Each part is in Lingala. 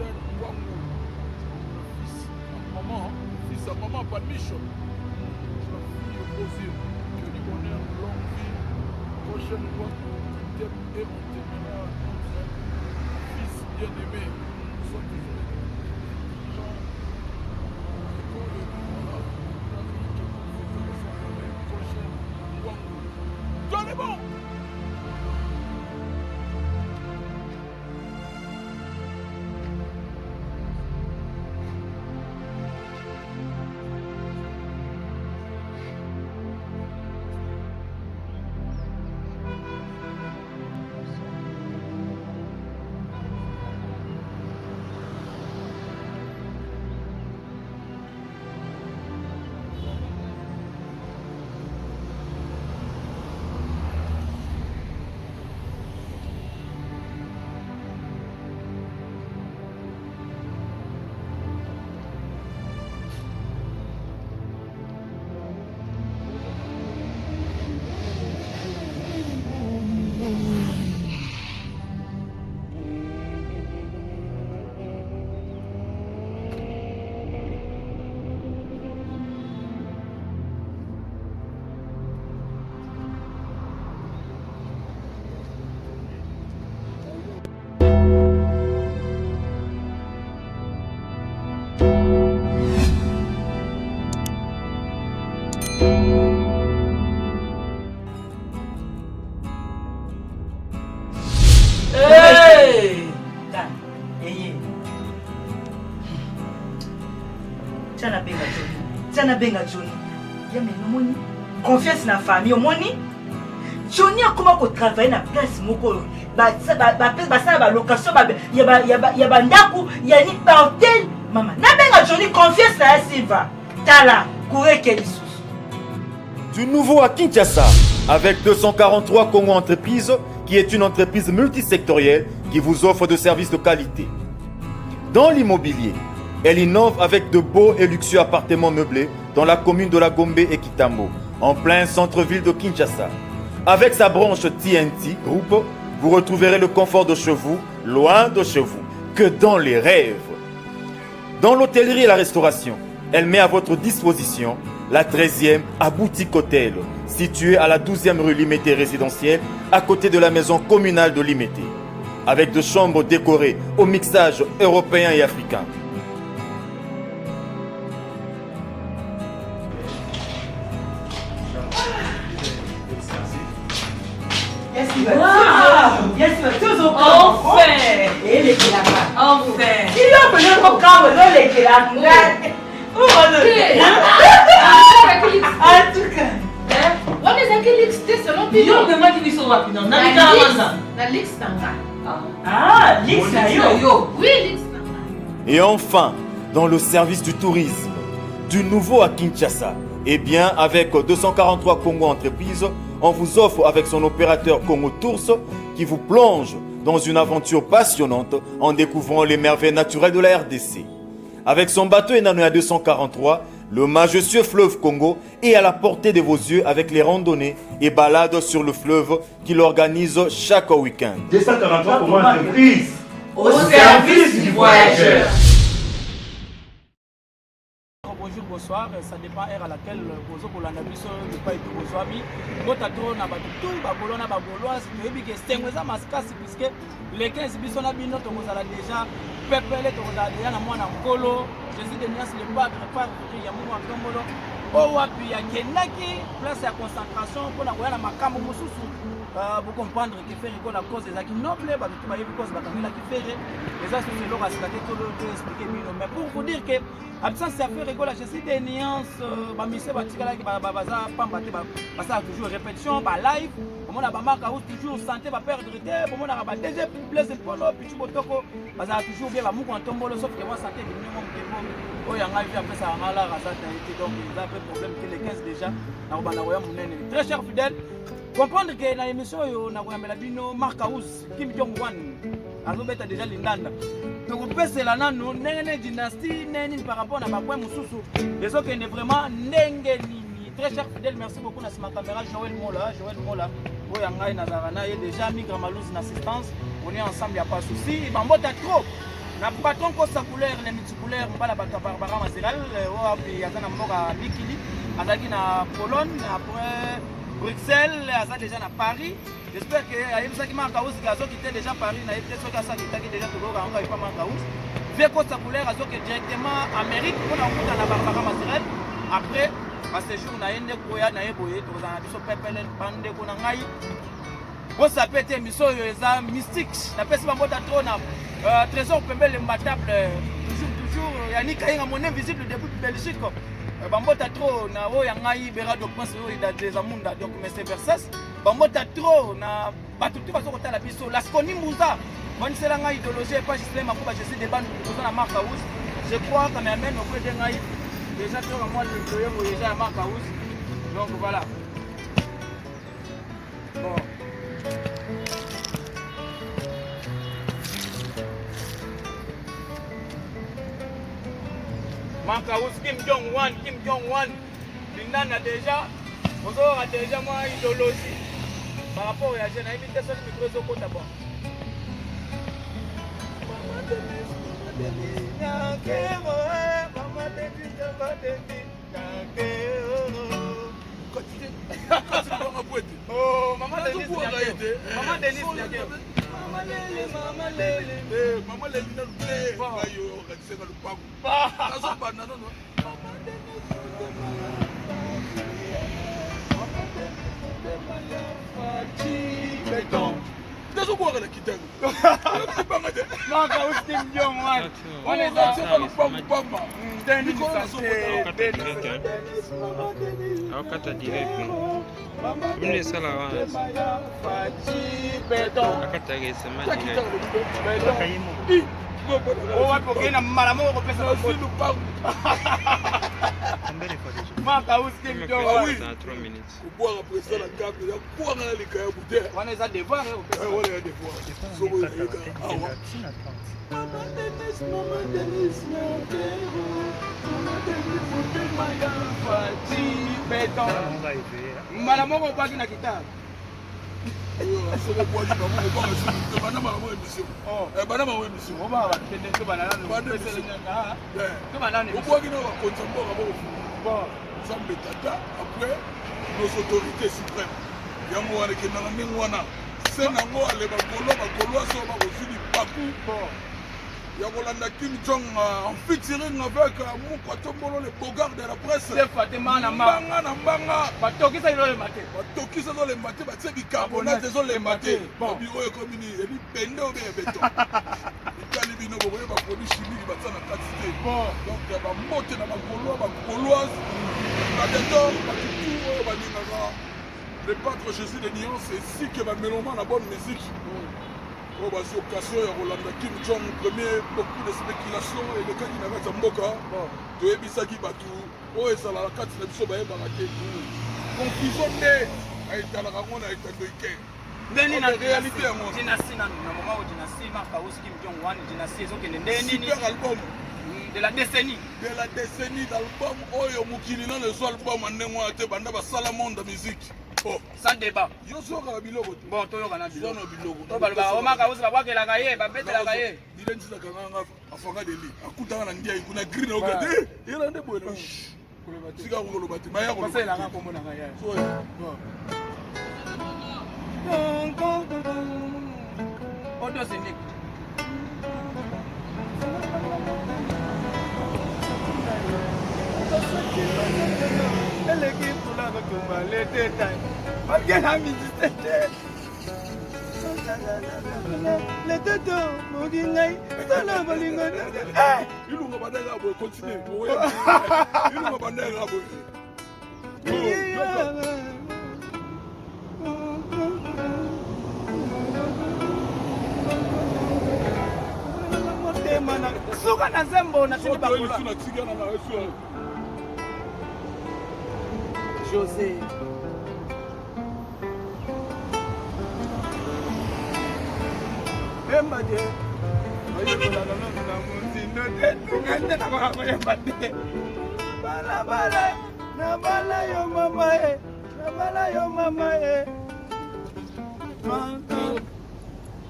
Rochelle Ngwangu, le fils à maman, le fils à maman Palmiche, la fille aux yeux, que du bonheur, longue vie. Rochelle Ngwangu, tu t'aimes et on t'aimera, notre fils bien-aimé. Nous sommes toujours intelligents, l'école, voilà, la vie que nous fêtons avec Rochelle Ngwangu. Tenez bon! Tia nabenga Johnny. Ya mais omoni confiance na famille omoni Johnny akoma ko travailler na place moko oyo basala ba location ya bandako ya ni ba hotel mama nabenga Johnny confiance na ya Silva tala kureke lisusu. Du nouveau à Kinshasa, avec 243 Congo Entreprises, qui est une entreprise multisectorielle qui vous offre de services de qualité. Dans l'immobilier, elle innove avec de beaux et luxueux appartements meublés dans la commune de la Gombe et Kitambo, en plein centre-ville de Kinshasa. Avec sa branche TNT Group, vous retrouverez le confort de chez vous, loin de chez vous, que dans les rêves. Dans l'hôtellerie et la restauration, elle met à votre disposition la 13e à Boutique Hôtel, située à la 12e rue Limete résidentielle, à côté de la maison communale de Limete, avec deux chambres décorées au mixage européen et africain. Enfin! En tout cas. Wana ezalaki lix te selon bino. Yo omemaki biso wapi na na wana? Na lix na nga. Ah, lix na yo. Oui, lix na nga. Et enfin, dans le service du tourisme, du nouveau à Kinshasa, eh bien, avec 243 Congo Entreprises, on vous offre avec son opérateur Congo Tours qui vous plonge dans une aventure passionnante en découvrant les merveilles naturelles de la RDC. Avec son bateau Enanoya 243, le majestueux fleuve Congo est à la portée de vos yeux avec les randonnées et balades sur le fleuve qu'il organise chaque week-end. 243 Congo Entreprises, au service du voyageur. Bonjour, bonsoir, ça dépend heure à laquelle bozo kolanda biso epai to bozwami mbota to na bato tout bagolo na bagoloise toyebi ke esengo eza makasi puisque le 15 biso na bino tokozala déjà pepele tokozala déjà na mwana nkolo Jésus de Nias le padre padre ya mungu ntombolo oyo wapi akendaki place ya concentration mpona koya na makambo mosusu. Bocomprendre ke Ferre Gola cause ezalaki noble, bato to bayebi cause bakangelaki Ferre, eza susu eloko ya sika te to expliquer bino, mais pour vous dire que absence ya Ferre Gola, je suis des nuances, bamise batikalaki baza pamba te, basala toujours répétition ba live, bomona bamarka house toujours santé baperdre te, bomonaka ba DG Blaise Mpolo Pichu Botoko bazala toujours bien, bamuku ya ntombolo, sauf que mwa santé ebimi mwa moke po oyo ya ngai mpe apesaka nga lar aza ta ye te, donc eza pe problème te. Le 15 déjà nakobanda koya monene. Très cher fidèle, comprendre que na émission oyo nakoyambela bino Mark House Kim Jong Wan azobeta déjà lindanda, tokopesela nanu ndenge nini dynastie ndenge nini par rapport na bapoint mosusu ezokende vraiment ndenge nini. Très cher fidèle, merci beaucoup. Na nsima caméra Joël Mola, Joël Mola oyo ya ngai nazalaka na ye déjà migra Malouse na assistance, on est ensemble, ya pas souci. Bambota trop. Na patron Kosa couleur le multicouleur mbala bato ya Barbara Mazeral oyo wapi aza na mboka mikili, azalaki na Pologne après Bruxelles, aza déjà na Paris. J'espère que ayebisaki Marc House que azokite déjà Paris, nayebi te soki asakitaki déjà, tokoyoka yango epa Marc House. Vieux Kosa couleur azoke directement Amérique mpona kokutana na Barbara Mazeral après basejour na ye nde koya na ye boye, tokozala na biso pepele bandeko na ngai. Bosape te émission oyo eza mystique, napesi bambota trop na Trésor Pembele Mbatable, toujours toujours Yannick Kayenga mon invisible depuis Belgique. Bambota trop na oyo ya ngai Berado Prince oyo des Amunda, donc Monsieur Versas. Bambota trop na bato tu bazo kotala biso Lasconi Mbuza banisela ngai idéologie epa Gislain Makuba, je suis deban toza na Marc House. Je crois cameraman okwede ngai déjà toyoka mwa loyembo déjà ya Marc House. Donc voilà. Bon. Marc House, Kim Jong One, Kim Jong One, lindana déjà, ozoyoka déjà mwa idéologie par rapport ya jeune, nayebi te soki micro ezokota. Bon. Mama Denise, Mama Denise, Nyakero, Mama Denise, Mama Denise, Nyakero. Oh, Mama Denise Nyakero. Mama Denise Nyakero. Mama Lele, Mama Lele. Mama Lele nanu te, ngai oyo okatisaka lupango nazobanda nono. Mama Denise, motema ya Mama Denise, motema ya Fatshi Béton. Nazobwaka na kitango banga te. Maka Austin Jong Wan. Wana eza lupango pamba. Denise, Akata Denise, Mama Denise. Akata direct. Mama Bino esala wana. motema ya Fatshi Béton. Akataka esema direct. Béton. Oyo wapi okei na mbala moko kopesa Nazwi lupango. Maka Austin Jong Wan. Oui. Dans 3 minutes. Kobwaka président na câble ya kwanga na likaya bute. Wana eza devoir kopesa. Wana ya devoir soko oyeka awa. Mama Denise, Mama Denise, Nyakero. Mama Denise, motema ya Fatshi Béton. Mbala moko obwaki na kitare. Soko obwaki bango kobwaka te, banda makambo émission. Banda makambo émission. Obaka bakende to bana nanu. Banda émission. To bana nanu. Obwaki na bakonzi ya mboka bokofunga. Bon. Nzambe tata, après nos autorités suprêmes, yango wana ekendaka ndenge wana se nango ale bagolo bagolois oyo bakozwi libaku Bon. ya kolanda Kim Jong en featuring avec Mukwa Tombolo, le bogard de la presse. Sefa te mana ma. Mbanga na mbanga. Batokisa ezolemba te. Batokisa ezolemba te, batie bicarbonate ezolemba te. Bon. Babi oyo ekomi nini, ebipende obe ya beton etali bino bokoyeba produit chimique batia na kati te. Bon. Donc ya bambote na bagaulois, bagauloise, badetor, bato tu oyo balingaka le patre Jésus de nuance ainsi que baméloma na bonne musique oyo bazwi occasion ya kolanda Kim Jong premier. Beaucoup de spéculation elekaki na kati ya mboka. Toyebisaki bato oyo ezalaka kati na biso bayebaka te, confusion nde aetalaka yango na etando ike. Ndeni na Ok, réalité yango. Dynastie nanu na moment oyo dynastie Marc House Kim Jong One dynastie ezokende nde nini? Super album. De la décennie. De la décennie d'album oyo mokili nano ezwa album ya ndenge wana te banda basala monde ya musique. Oh, Sans débat. Yo zokaka biloko te. Bon, toyoka na Zwa biloko. na biloko. To balobaka o Marc House babwakelaka ye, babetelaka ye. Dile nzizaka nganga afanga deli akutaka na ndiai kuna green okate yela nde boye sika koloba te maya koloba Basalelaka te. kombo na ngai. So, Bon. Odo Zindik. Eleki mpula kotumba leteta bakena musicien te letoto moki ngai sala bolingo. Ilunga bandeka boye, continue. Ilunga bandeka boye. Motema na suka na nzembo natindi bakola. Natikana na eso. José. Bemba te oyekolaka nanu na mozindo te, tunga nde nakoka koyemba te. Balabala nabala yo mama e, nabala yo mama e.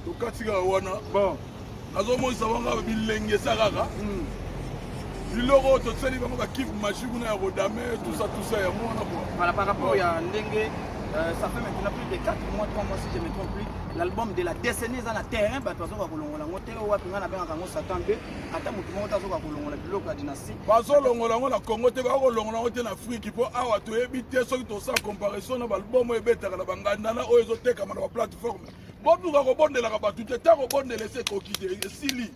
Tokati kaka wana. Bon. Nazomonisa bango bilenge eza kaka biloko oyo totieli bango bakive magie kuna ya kodame tusa tusa yango wana kua. Voilà, par rapport ya ndenge ça fait maintenant plus de 4 mois, 3 mois si je me trompe plus, l'album de la décennie eza na terrain, bato bazoka kolongola yango te. Oyo wapi ngai nabengaka yango Satan 2, ata motu moko te azoka kolongola biloko ya Dynastie. Bazolongola yango na Congo te, bakolongola yango te na Afrique, mpo awa toyebi te soki tosala comparaison na baalbum oyo ebetaka na bangandana oyo ezotekama na baplateforme. Boduka kobondelaka bato te, ntango obondela esi ekoki te, esili.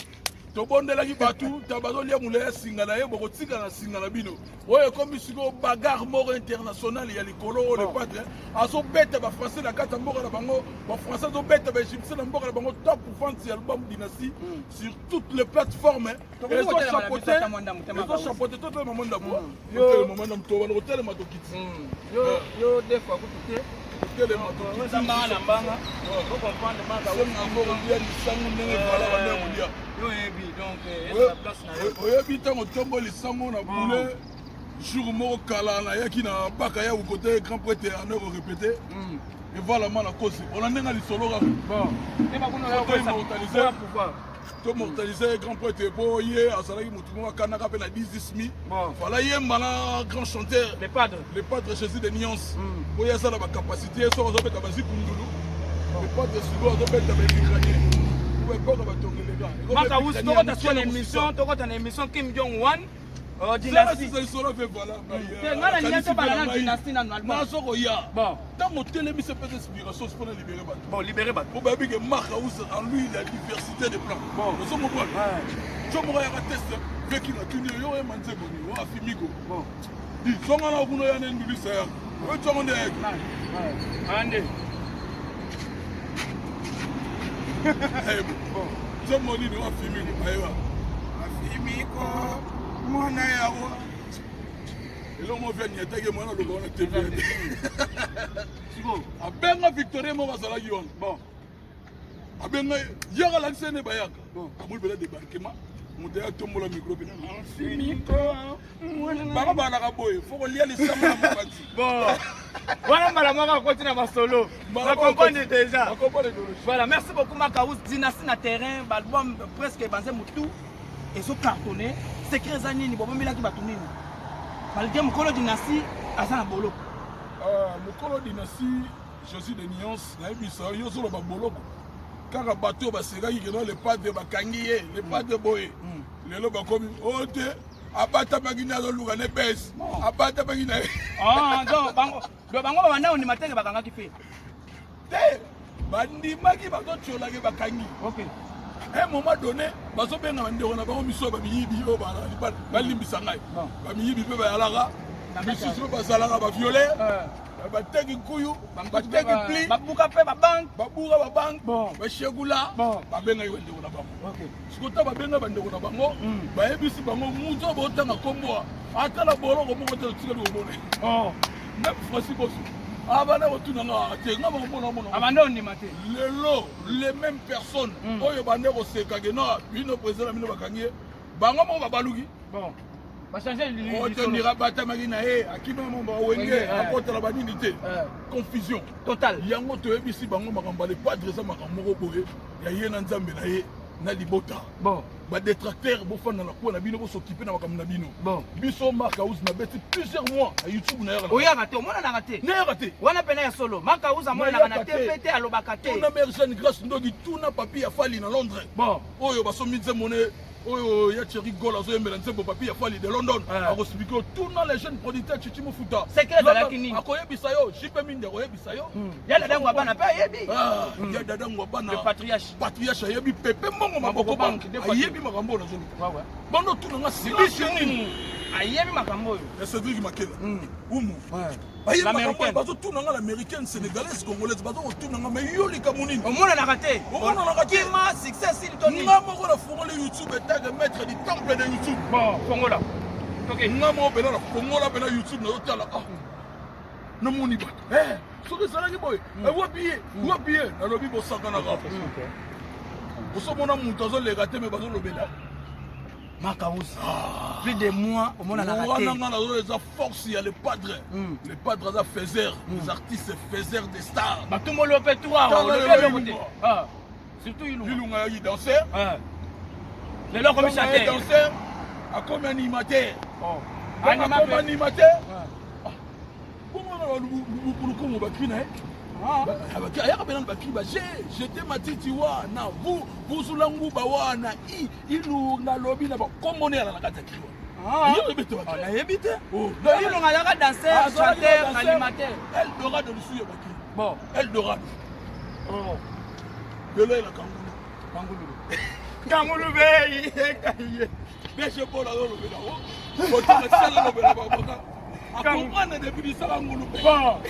Tobondelaki bato ta bazolia mula ya singa na ye, bokotika na singa na bino. Oyo ekomi sikoyo bagarre moko internationale ya likolo oyo le padre azobeta bafrançais na kati ya mboka na bango, bafrançais azobeta baégyptien na mboka na bango. Top vente ya album Dynastie sur toutes les plateformes. Ezochapeauté, totelema mwa ndambo, totelema mwa ndambo, tobanda kotelema, tokiti. Yo deux fois kutu te. Kotelema. Eza mbanga na mbanga, ocomprendre maka. Tokisenga kolia lisango ndenge vala banda kolia. Yo oyebi, donc eza place na yo. Oyebi ntango ntongo lisango na bule jour moko kala nayaki na baka ya kote grand prêtre ane korépéter evalama na kosi ona ndenge lisolo kaka. Bon, te bakuna Auto-immortalisé. pouvoir. Tomortalize grand prêtre mpo ye azalaki motu moko akanaka mpe na 10 mi. Bon. Fala yemba na grand chanteur. Le padre. Le padre Jésus de Nuance, po ye aza na bacapacité soki azobeta bazikundulu, le padre sikoyo azobeta baémigranie po epoka batongeleka. Maka Wusu, tokota sur l'émission, tokota na émission Kim Jong One, Dynastie. Lisolo mpe voilà. Te, ngai nalingi tobala na Dynastie nanu album. Nazokoya. Bon. Ntango otelemisi epesa inspiration mpona libérer bato. Bon, libéré bato. Po bayebi ke Mark House, en lui il y a diversité de plans. Bon. Ozomopwana so moko ayaka test veki na tuni yo oyema nzembo nini o afimiko. Bon. Di zonga na kuna ya ne ndulisa yaka oyo tongo nde ayaki. Ande. Ayebo nzembo nini o afimiko, ayeba afimiko mwana yawa eloko moko via niataki mwana loba wana tv. Sikoyo abenga Victorien moko azalaki wana. Bon. Abenga yaka alakisa ye nde bayaka. Bon. Amoni mpena débarquement, moto ya tombola micro mpena afimiko, bango balaka boye fo kolia lisango na mopanzi. Bon, wana mbala moko akoti na masolo. Mbala na moko comprendre déjà. Bacomprendre idéologie. Voilà, merci beaucoup Makaous. Dynastie na terrain, album presque banze mutu ezo cartonné. Secret eza nini? Bobomelaki bato nini? Malgré mokolo Dynastie aza na boloko. Ah, mokolo Dynastie Jésus de Nuance, nayebisa yo, ozoloba boloko kaka bato oyo basekaki keno le padre bakangi ye, le padre boye, lelo bakomi oyo te abatamaki nde azoluka ne bese abatamaki na ye. Ah, donc bango babanda ondima teke bakangaki mpe. Te, bandimaki, bazotiolaki bakangi. Un moment donné bazobenga bandeko na bango miso ya bamiyibi oyo balimbisa ngai, bamiyibi mpe bayalaka misusu mpe bazalaka bavioleur, bateki nkuyu, bateki pli. Babuka mpe babanke. Babuka babanke. Bon. Bashekula. Bon. Babengaki bandeko na bango. Sikoyo ta babenga bandeko na bango, bayebisi bango mutu oyo botanga kombo ata na boloko moko te totikali komona. Oh. Même Francis Boso abanda kotuna nga te, nga bakomona mona. Abanda ondima te. Lelo les mêmes personnes oyo bande kosekake no bino président na bino bakangi ye, bango moko babaluki. Bon, bachange. Otondira batamaki na ye akima mo bawenge. Wenge, eh. Akotala banini te, confusion total. Yango toyebisi bango makambo ya le padre eza makambo moko boye ya ye na Nzambe na ye na libota. Bon. Badétracteur bofanda na kuwa na bino, bosokipe na makambo na bino. Bon. Biso Mark House nabeti plusieurs mois na YouTube nayaka Oyaka te, omonanaka te. Nayaka te. Wana pena ya solo, Makaus amonanaka na Nayaka te. te mpe te alobaka te. Tuna mare Jeanne Grâce Ndoki, tuna papi ya Fali na Londres. Bon. Oyo basombi nzembo ne oyo ya Thierry Gol azoyembela nzembo papi ya Fali de London. Akosipiki yo, tuna les jeunes producteurs Chichi Mofuta. Secret ezalaki nini? Akoyebisa yo, JP Mindi akoyebisa yo. Ya dadango abana mpe ayebi. Ah, ya dadango abana. Le patriarche. Patriarche ayebi pepe mbongo maboko Maboko bank bank, deux fois. Ayebi makambo oyo nazoluka. Ouais. Bando tuna nga silisi nini. Ayebi makambo oyo. Ya Cédrik Makela umu ayebi makambo oyo. L'Américaine. Bazotuna nga, l'Américaine, Sénégalaise, Congolaise, bazokotuna nga mais yo likambo nini? Omonanaka te. Omonanaka te. Kima succès sili to nini? Nga moko nafungoli YouTube etake maître du temple de YouTube. Bon, fongola, ok. Nga moko mpena nafongola mpena YouTube, nazotala, ah, namoni bato. Eh, soki ezalaki boye, eh, wapi ye, wapi ye? Nalobi bosakanaka, ozomona moto azoleka te me bazolobela. Makaus, plus de mois omonanaka Wana te. nga nazo eza force ya le padre. Le padre aza faiseur des artistes, faiseur des stars. Batumboli yo mpe trois. Tala Olobi lelo eloko te. Ilunga. Ah, surtout Ilunga. Ilunga yaki danser. Ah. Lelo akomi chanteur. Danseur, akomi animateur. Oh. Akomi animateur. Bongo lukumu bakri na ye. Ayaka mpe nanu bakri ba jete matiti wana vuzula nguba wana ilunga lobi na bakombo ne yala na kati ya kri wana. Nayebi te. Ilunga azalaka danseur, chanteur, animateur. Eldorado lisusu ya bakri. Bon. Eldorado. Lelo ye na kangulu. Kangulu. Kangulu be. BG Paul azolobela o. Botoka alobela baboka. Akomprendre depuis lisala ngulu. Bon.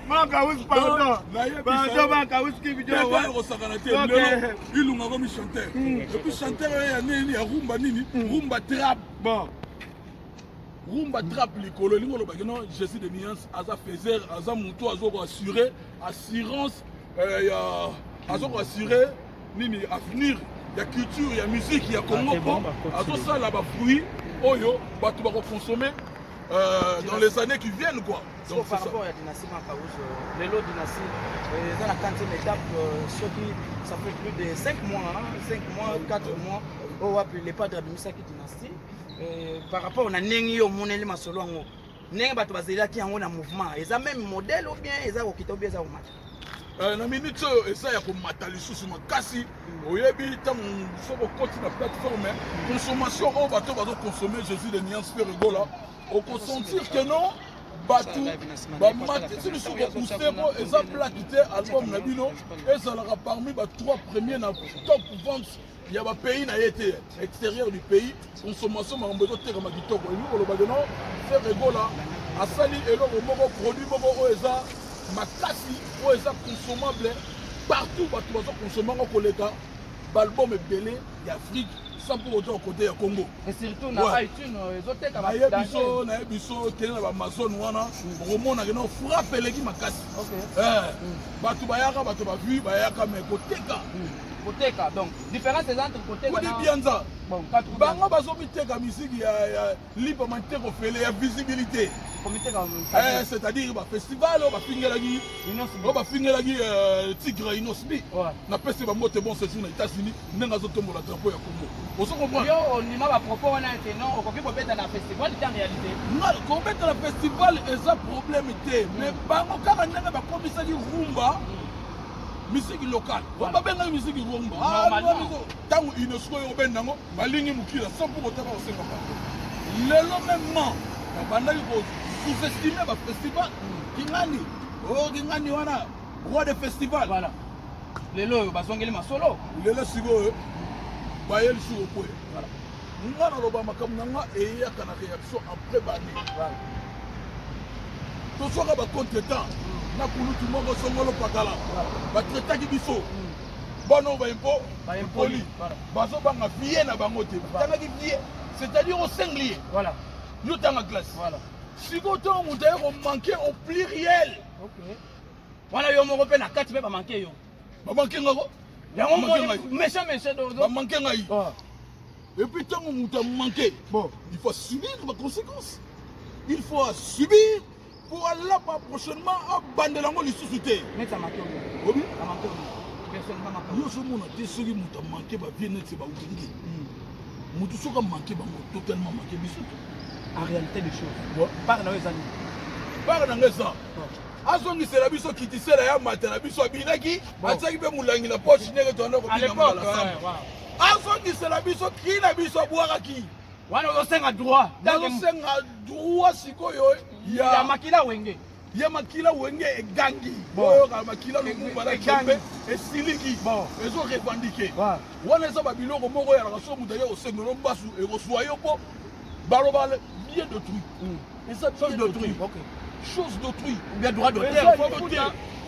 Manka pardon. Pardon Manka Uzi video. Kosakana te lelo ilunga komi chanteur. Et puis chanteur ya nini ya rumba nini? Rumba trap. Bon. Rumba trap likolo elingi olobaki non Jésus de nuance aza faiseur aza moto azo koassure assurance ya azo koassure nini avenir ya culture ya musique ya Congo po azosala bafruit oyo bato bakoconsommer dans les années qui viennent quoi. Donc par rapport à Dynastie Makauzi, lelo Dynastie dans la 4e étape, ce qui ça fait plus de 5 mois, hein, 5 mois, 4 mois, oh wapi les padres abimisaki Dynastie. Par rapport na ndenge yo omoneli masolo yango, ndenge bato bazelaki yango na mouvement, eza même modèle ou bien eza kokita ou bien eza komata? Na minute oyo eza ya komata lisusu makasi. Oyebi ntango soki okoti na plateforme consommation oyo bato bazoconsommer Jésus de nuance Ferre Gola, okosentir que non bato bamatisi lisusu kobooster mpo eza plaque te. Album na bino ezalaka parmi ba 3 premiers na top vente ya bapays na ye te, extérieur du pays. Consommation makambo ezotekama kitoko, elingi koloba ke non Ferre Gola asali eloko moko, produit moko oyo eza makasi, oyo eza consommable partout. Bato bazoconsommer yango koleka baalbum ebele ya Afrique sans pour autant côté ya Congo. Et surtout na iTunes ezoteka. Nayebi biso kende na baamazon wana, okomona ke non frappe eleki makasi. Bato bayaka, bato bavue bayaka, mais koteka Koteka, donc différence eza entre koteka kudi bianza. Bango bazomiteka misiki ya lipa manteko fele ya visibilité, c'est-à-dire bafestival oyo bafingelaki, oyo bafingelaki Tigre Innoss'B. Napesi bango te bon séjour na États-Unis ndenge azotombola drapeau ya Congo, ozo comprendre? Yo ondima bapropos wana ete non, okoki kobeta na festival te en réalité? Kobeta na festival eza problème te, mais bango kaka ndenge bakomisaki rumba misiki locale, babengaki misiki rumba ntango UNESCO oyo obenda yango balingi mokila sans pour autant bakosenga bango. Lelo mêmement babandaki kosous-estimer bafestival kingani oyo, kingani wana roi de festival. Voilà, lelo oyo bazongeli masolo. Lelo sikoyo baye lisusu kokwea. Nga naloba makambo na nga eyaka na réaction après bane. Tozwaka bacontretemps na kulutu moko songolo pakala, batraitaki biso bana oyo baimpo poli, bazobanga vie na bango te, batangaki vie, c'est-à-dire osenglier yo tanga classe. Sikoyo ntango moto aye komanquer au pluriel, wana yo moko mpe na kati mpe bamanquer yo. Bamanquer ngako. Yango méchant méchant. Bamanquer ngai. Et puis ntango moto amanquer, bon, il faut subir baconséquence, il faut subir pour alapa prochainement abandela yango lisusu te. Obi yo ozomona te soki moto amanquer bavie neti bawenge, moto soki amanquer bango totalement, manquer biso te. En réalité des choses, part na yo eza nini? Part na nga eza azongisela biso kitisela ya mata na biso abinaki, atiaki mpe molangi na poche ndenge toanda kobina samba, azongisela biso kri na biso abwakaki. Wana ozosenga droit? Nazosenga droit sikoyo. Ya makila wenge. Ya makila wenge egangi, oyoka makila Lumumba na Tshombe esiliki, ezorevendiquer. Wana eza babiloko moko oyalaka so moto ake kosengelo mbasu ekozwa yo mpo baloba bien d'autrui, eza bien d'autrui, chose d'autrui. Ou bien droit d'auteur.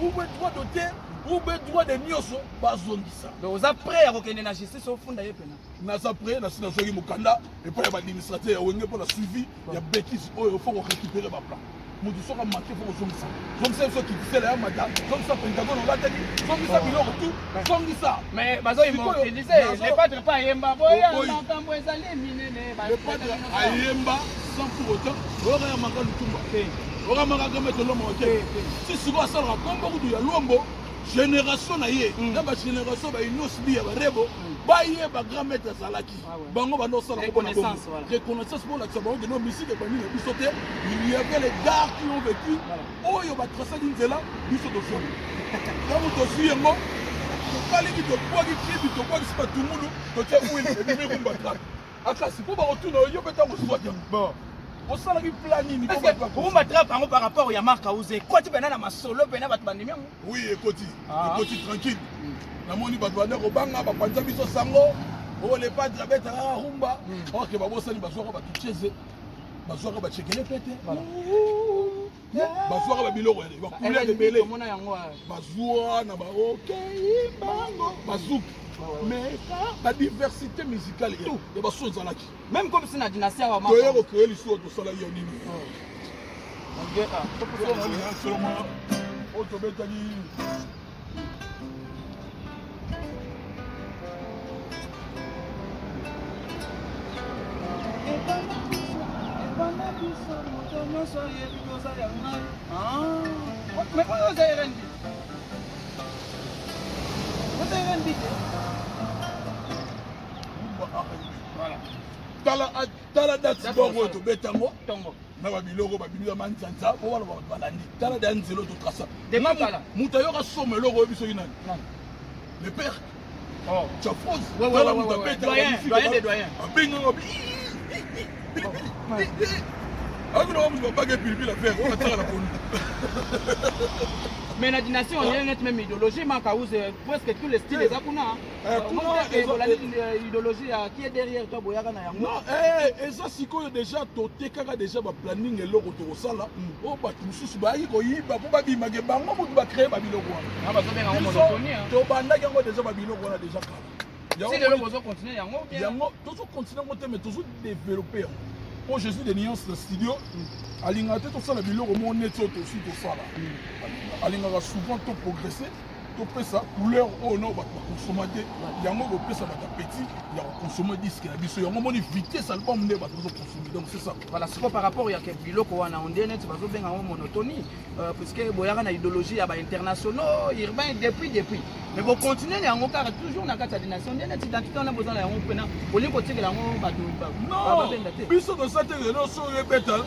Ou bien droit d'auteur ou bien droit de nyonso bazongisa. Donc oza prêt ya kokende na justice ofunda ye pena? Naza prêt, nasi nazwaki mokanda epai ya baadministrateur ya wenge mpo na suivi ya bétise oyo. Faut korécupérer baplan. Moto soki amanquer, faut kozongisa, zongisa biso kitisela ya mata, zongisa pentagone olataki, zongisa biloko tu, zongisa. Mais bazoimmortaliser le padre mpe ayemba boya makambo ezali minene. Le padre ayemba sans pour autant oyoka ya maka Lutumba, oyoka maka Gamete Lombo te. Si sikoyo asalaka kombo kutu ya Lombo. Génération na ye na ba génération ba Inos bi ya ba Rebo bayeba grand maître azalaki. Bango banda osala ngo mpona bongo. Reconnaissance, voilà. Reconnaissance mpo olakisa bango keno musique ebandi na biso te. Il y avait les gars qui ont vécu oyo batrasaki nzela biso tozwami. Ntango tozwi yango tokaliki tobwaki kibi tobwakisi matungulu totie huile ebimi rumba trap. Akasi mpo bakotuna yo mpe ntango ozwaki yango. Bon. Osalaki plan nini mpo Est-ce que bato bakosala? rumba trap yango par rapport ya Marc House ekoti mpena na masolo mpena bato bandimi yango? Oui, ekoti. Ah. Ekoti tranquille. Namoni bato banda kobanga bapanza biso sango. Oyo le padre abetaka kaka rumba. Or que babosani bazwaka bato cheze. Bazwaka bachekele pete. Bazwaka babiloko ya bacouleur ebele. Tomona yango. Bazwa na ba okei bango bazouk. Mais ba diversité musicale tout ya baso ezalaki. Même comme si na dynastie ya Marc Toye House. kocreye lisusu tosalaki ya nini. Ok, ah, Seulement oyo tobetaki Ebanda biso moto nyonso ayebi koza ya ngai. Ah, mais oyo oza RNB. Oza RNB te? rumba R&B. Voilà. Tala tala date Date bord oyo mosala. tobeta yango Tongo. na babiloko babimisa manzanza po wana bato balandi tala da nzela oyo totrasa. Depuis kala. Moto ayoka somo eloko oyebi soki nani? Nani? Le père Oh. Chafose. Ouais, ouais, Tala ouais, moto ouais, ouais. abetaka Doyen, musique, doyen des doyens. abengaka pilipili akinaka moto babaka pilipili affaire oyo atiaka na pondu. Mais la dynastie, on est net même idéologie, Marc House, presque tous les styles, eza kuna. Kuna, Idéologie qui est derrière toi, boyaka na yango. Non, eza sikoyo déjà totekaka déjà baplanning eloko tokosala oyo bato mosusu bayaki koyiba mpo babimake bango motu bacreye babiloko wana. Ah, bazobenga yango Biso, monotonie, hein. tobandaki yango déjà babiloko wana déjà kala. Yango Si lelo bozocontinue yango, bien. Yango tozocontinue yango te, mais tozodéveloppe yango mpo Jésus de nuance na studio alingaka te tosala biloko moko neti oyo tosi tosala. Alingaka souvent toprogresse, topesa couleur oyo no bato bakonsoma te. Yango kopesa bato appétit ya kokonsome disque na biso. Yango moni vitesse album nde bato bazokonsome, donc c'est ça. Voilà, sikoyo par rapport ya ke biloko wana onde neti bazobenga yango monotonie, puisque boyaka na idéologie ya bainternationaux urbain depuis, mais bocontinue na yango kaka toujours na kati ya dynastie. Onde neti identité wana boza na yango mpena bolingi kotikela yango bato Non, babenda te. biso toza te lelo soki oyebeta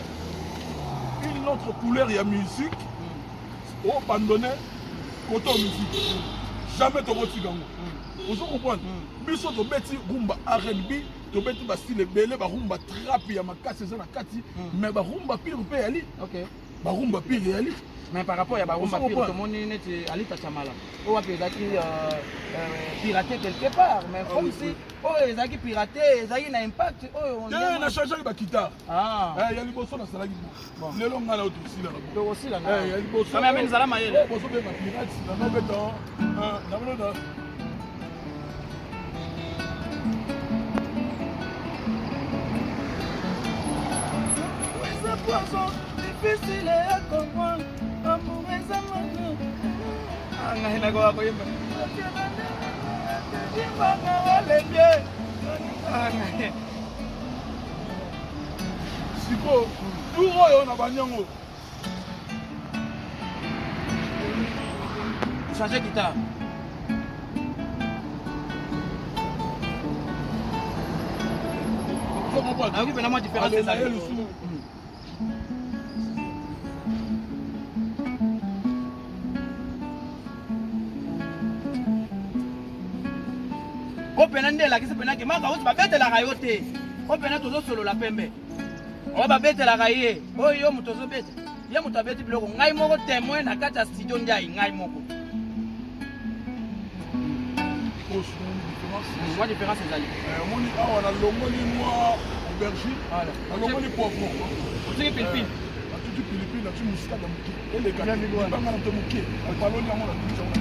une autre couleur ya musique oabandonne côté ya musique, jamais tokotika yango. Ozo comprendre? Biso tobeti rumba R&B, tobeti bastyle ebele, barumba trap ya makasi eza na kati, mais barumba pire mpe yali. Ok. Barumba pire yali. Mais par rapport ya barumba Ozo pire, comprendre? tomoni neti Alita Chamala oyo wapi ezalaki piraté quelque part, mais Ah comme oui, si oui. oyo ezalaki piraté ezalaki na impact oyo Te, na changeaki baguitare. Ah. Ya liboso nasalaki bo lelo ngai na oyo tosilaka bo. Tokosila na Ya liboso. Kama ameni zala mayele. Oyo bozobenga pirate nanobeta namona. Eza poison difficile à comprendre, amour eza mana. Ah, ngai nakoka koyemba jimbanga walembie. Ah, ngai. Sikoyo tour oyo na banyango. Changer guitare. Nayoki mpena mwa différence Alela ye ezali. lisusu. Oyo mpena nde elakisi mpena ke Marc House babetelaka yo te. Oyo mpena tozosolola pembe oyo babetelaka ye, oyo yo moto ozobeta, ye moto abeti biloko. Ngai moko témoin na kati ya studio ndiai ngai moko. Oyo différence. Mwa différence ezali. Omoni awa nalongoli mwa aubergine, Voilà. nalongoli poivron. Otiki pilipili. Natuti pilipili, nati muscade ya moke eleka libanga na te moke baloli yango, natuti yango.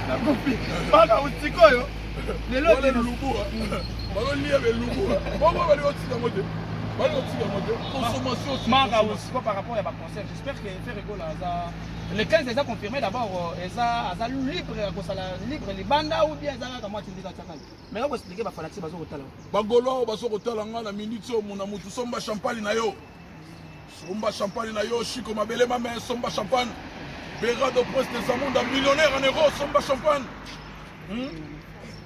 Nakofi bana sikoyo lelo. Wana elubu bazolia belubu bongo bali kotika yango te, bali kotika yango te, consommation. Marc House, quoi, par rapport à ma concert, j'espère que Ferre Gola aza le 15 eza confirmé d'abord, eza aza libre ya kosala libre libanda ou bien eza kaka mwa tindika tiakali, mais kako expliquer bafanatiques bazo kotala. Bagolo oyo bazo kotala nga na minute oyo, mona mutu somba champagne na yo, somba champagne na yo, shiko mabele mame, somba champagne. Berado Prince de Zamunda, millionnaire en euros, somba champagne.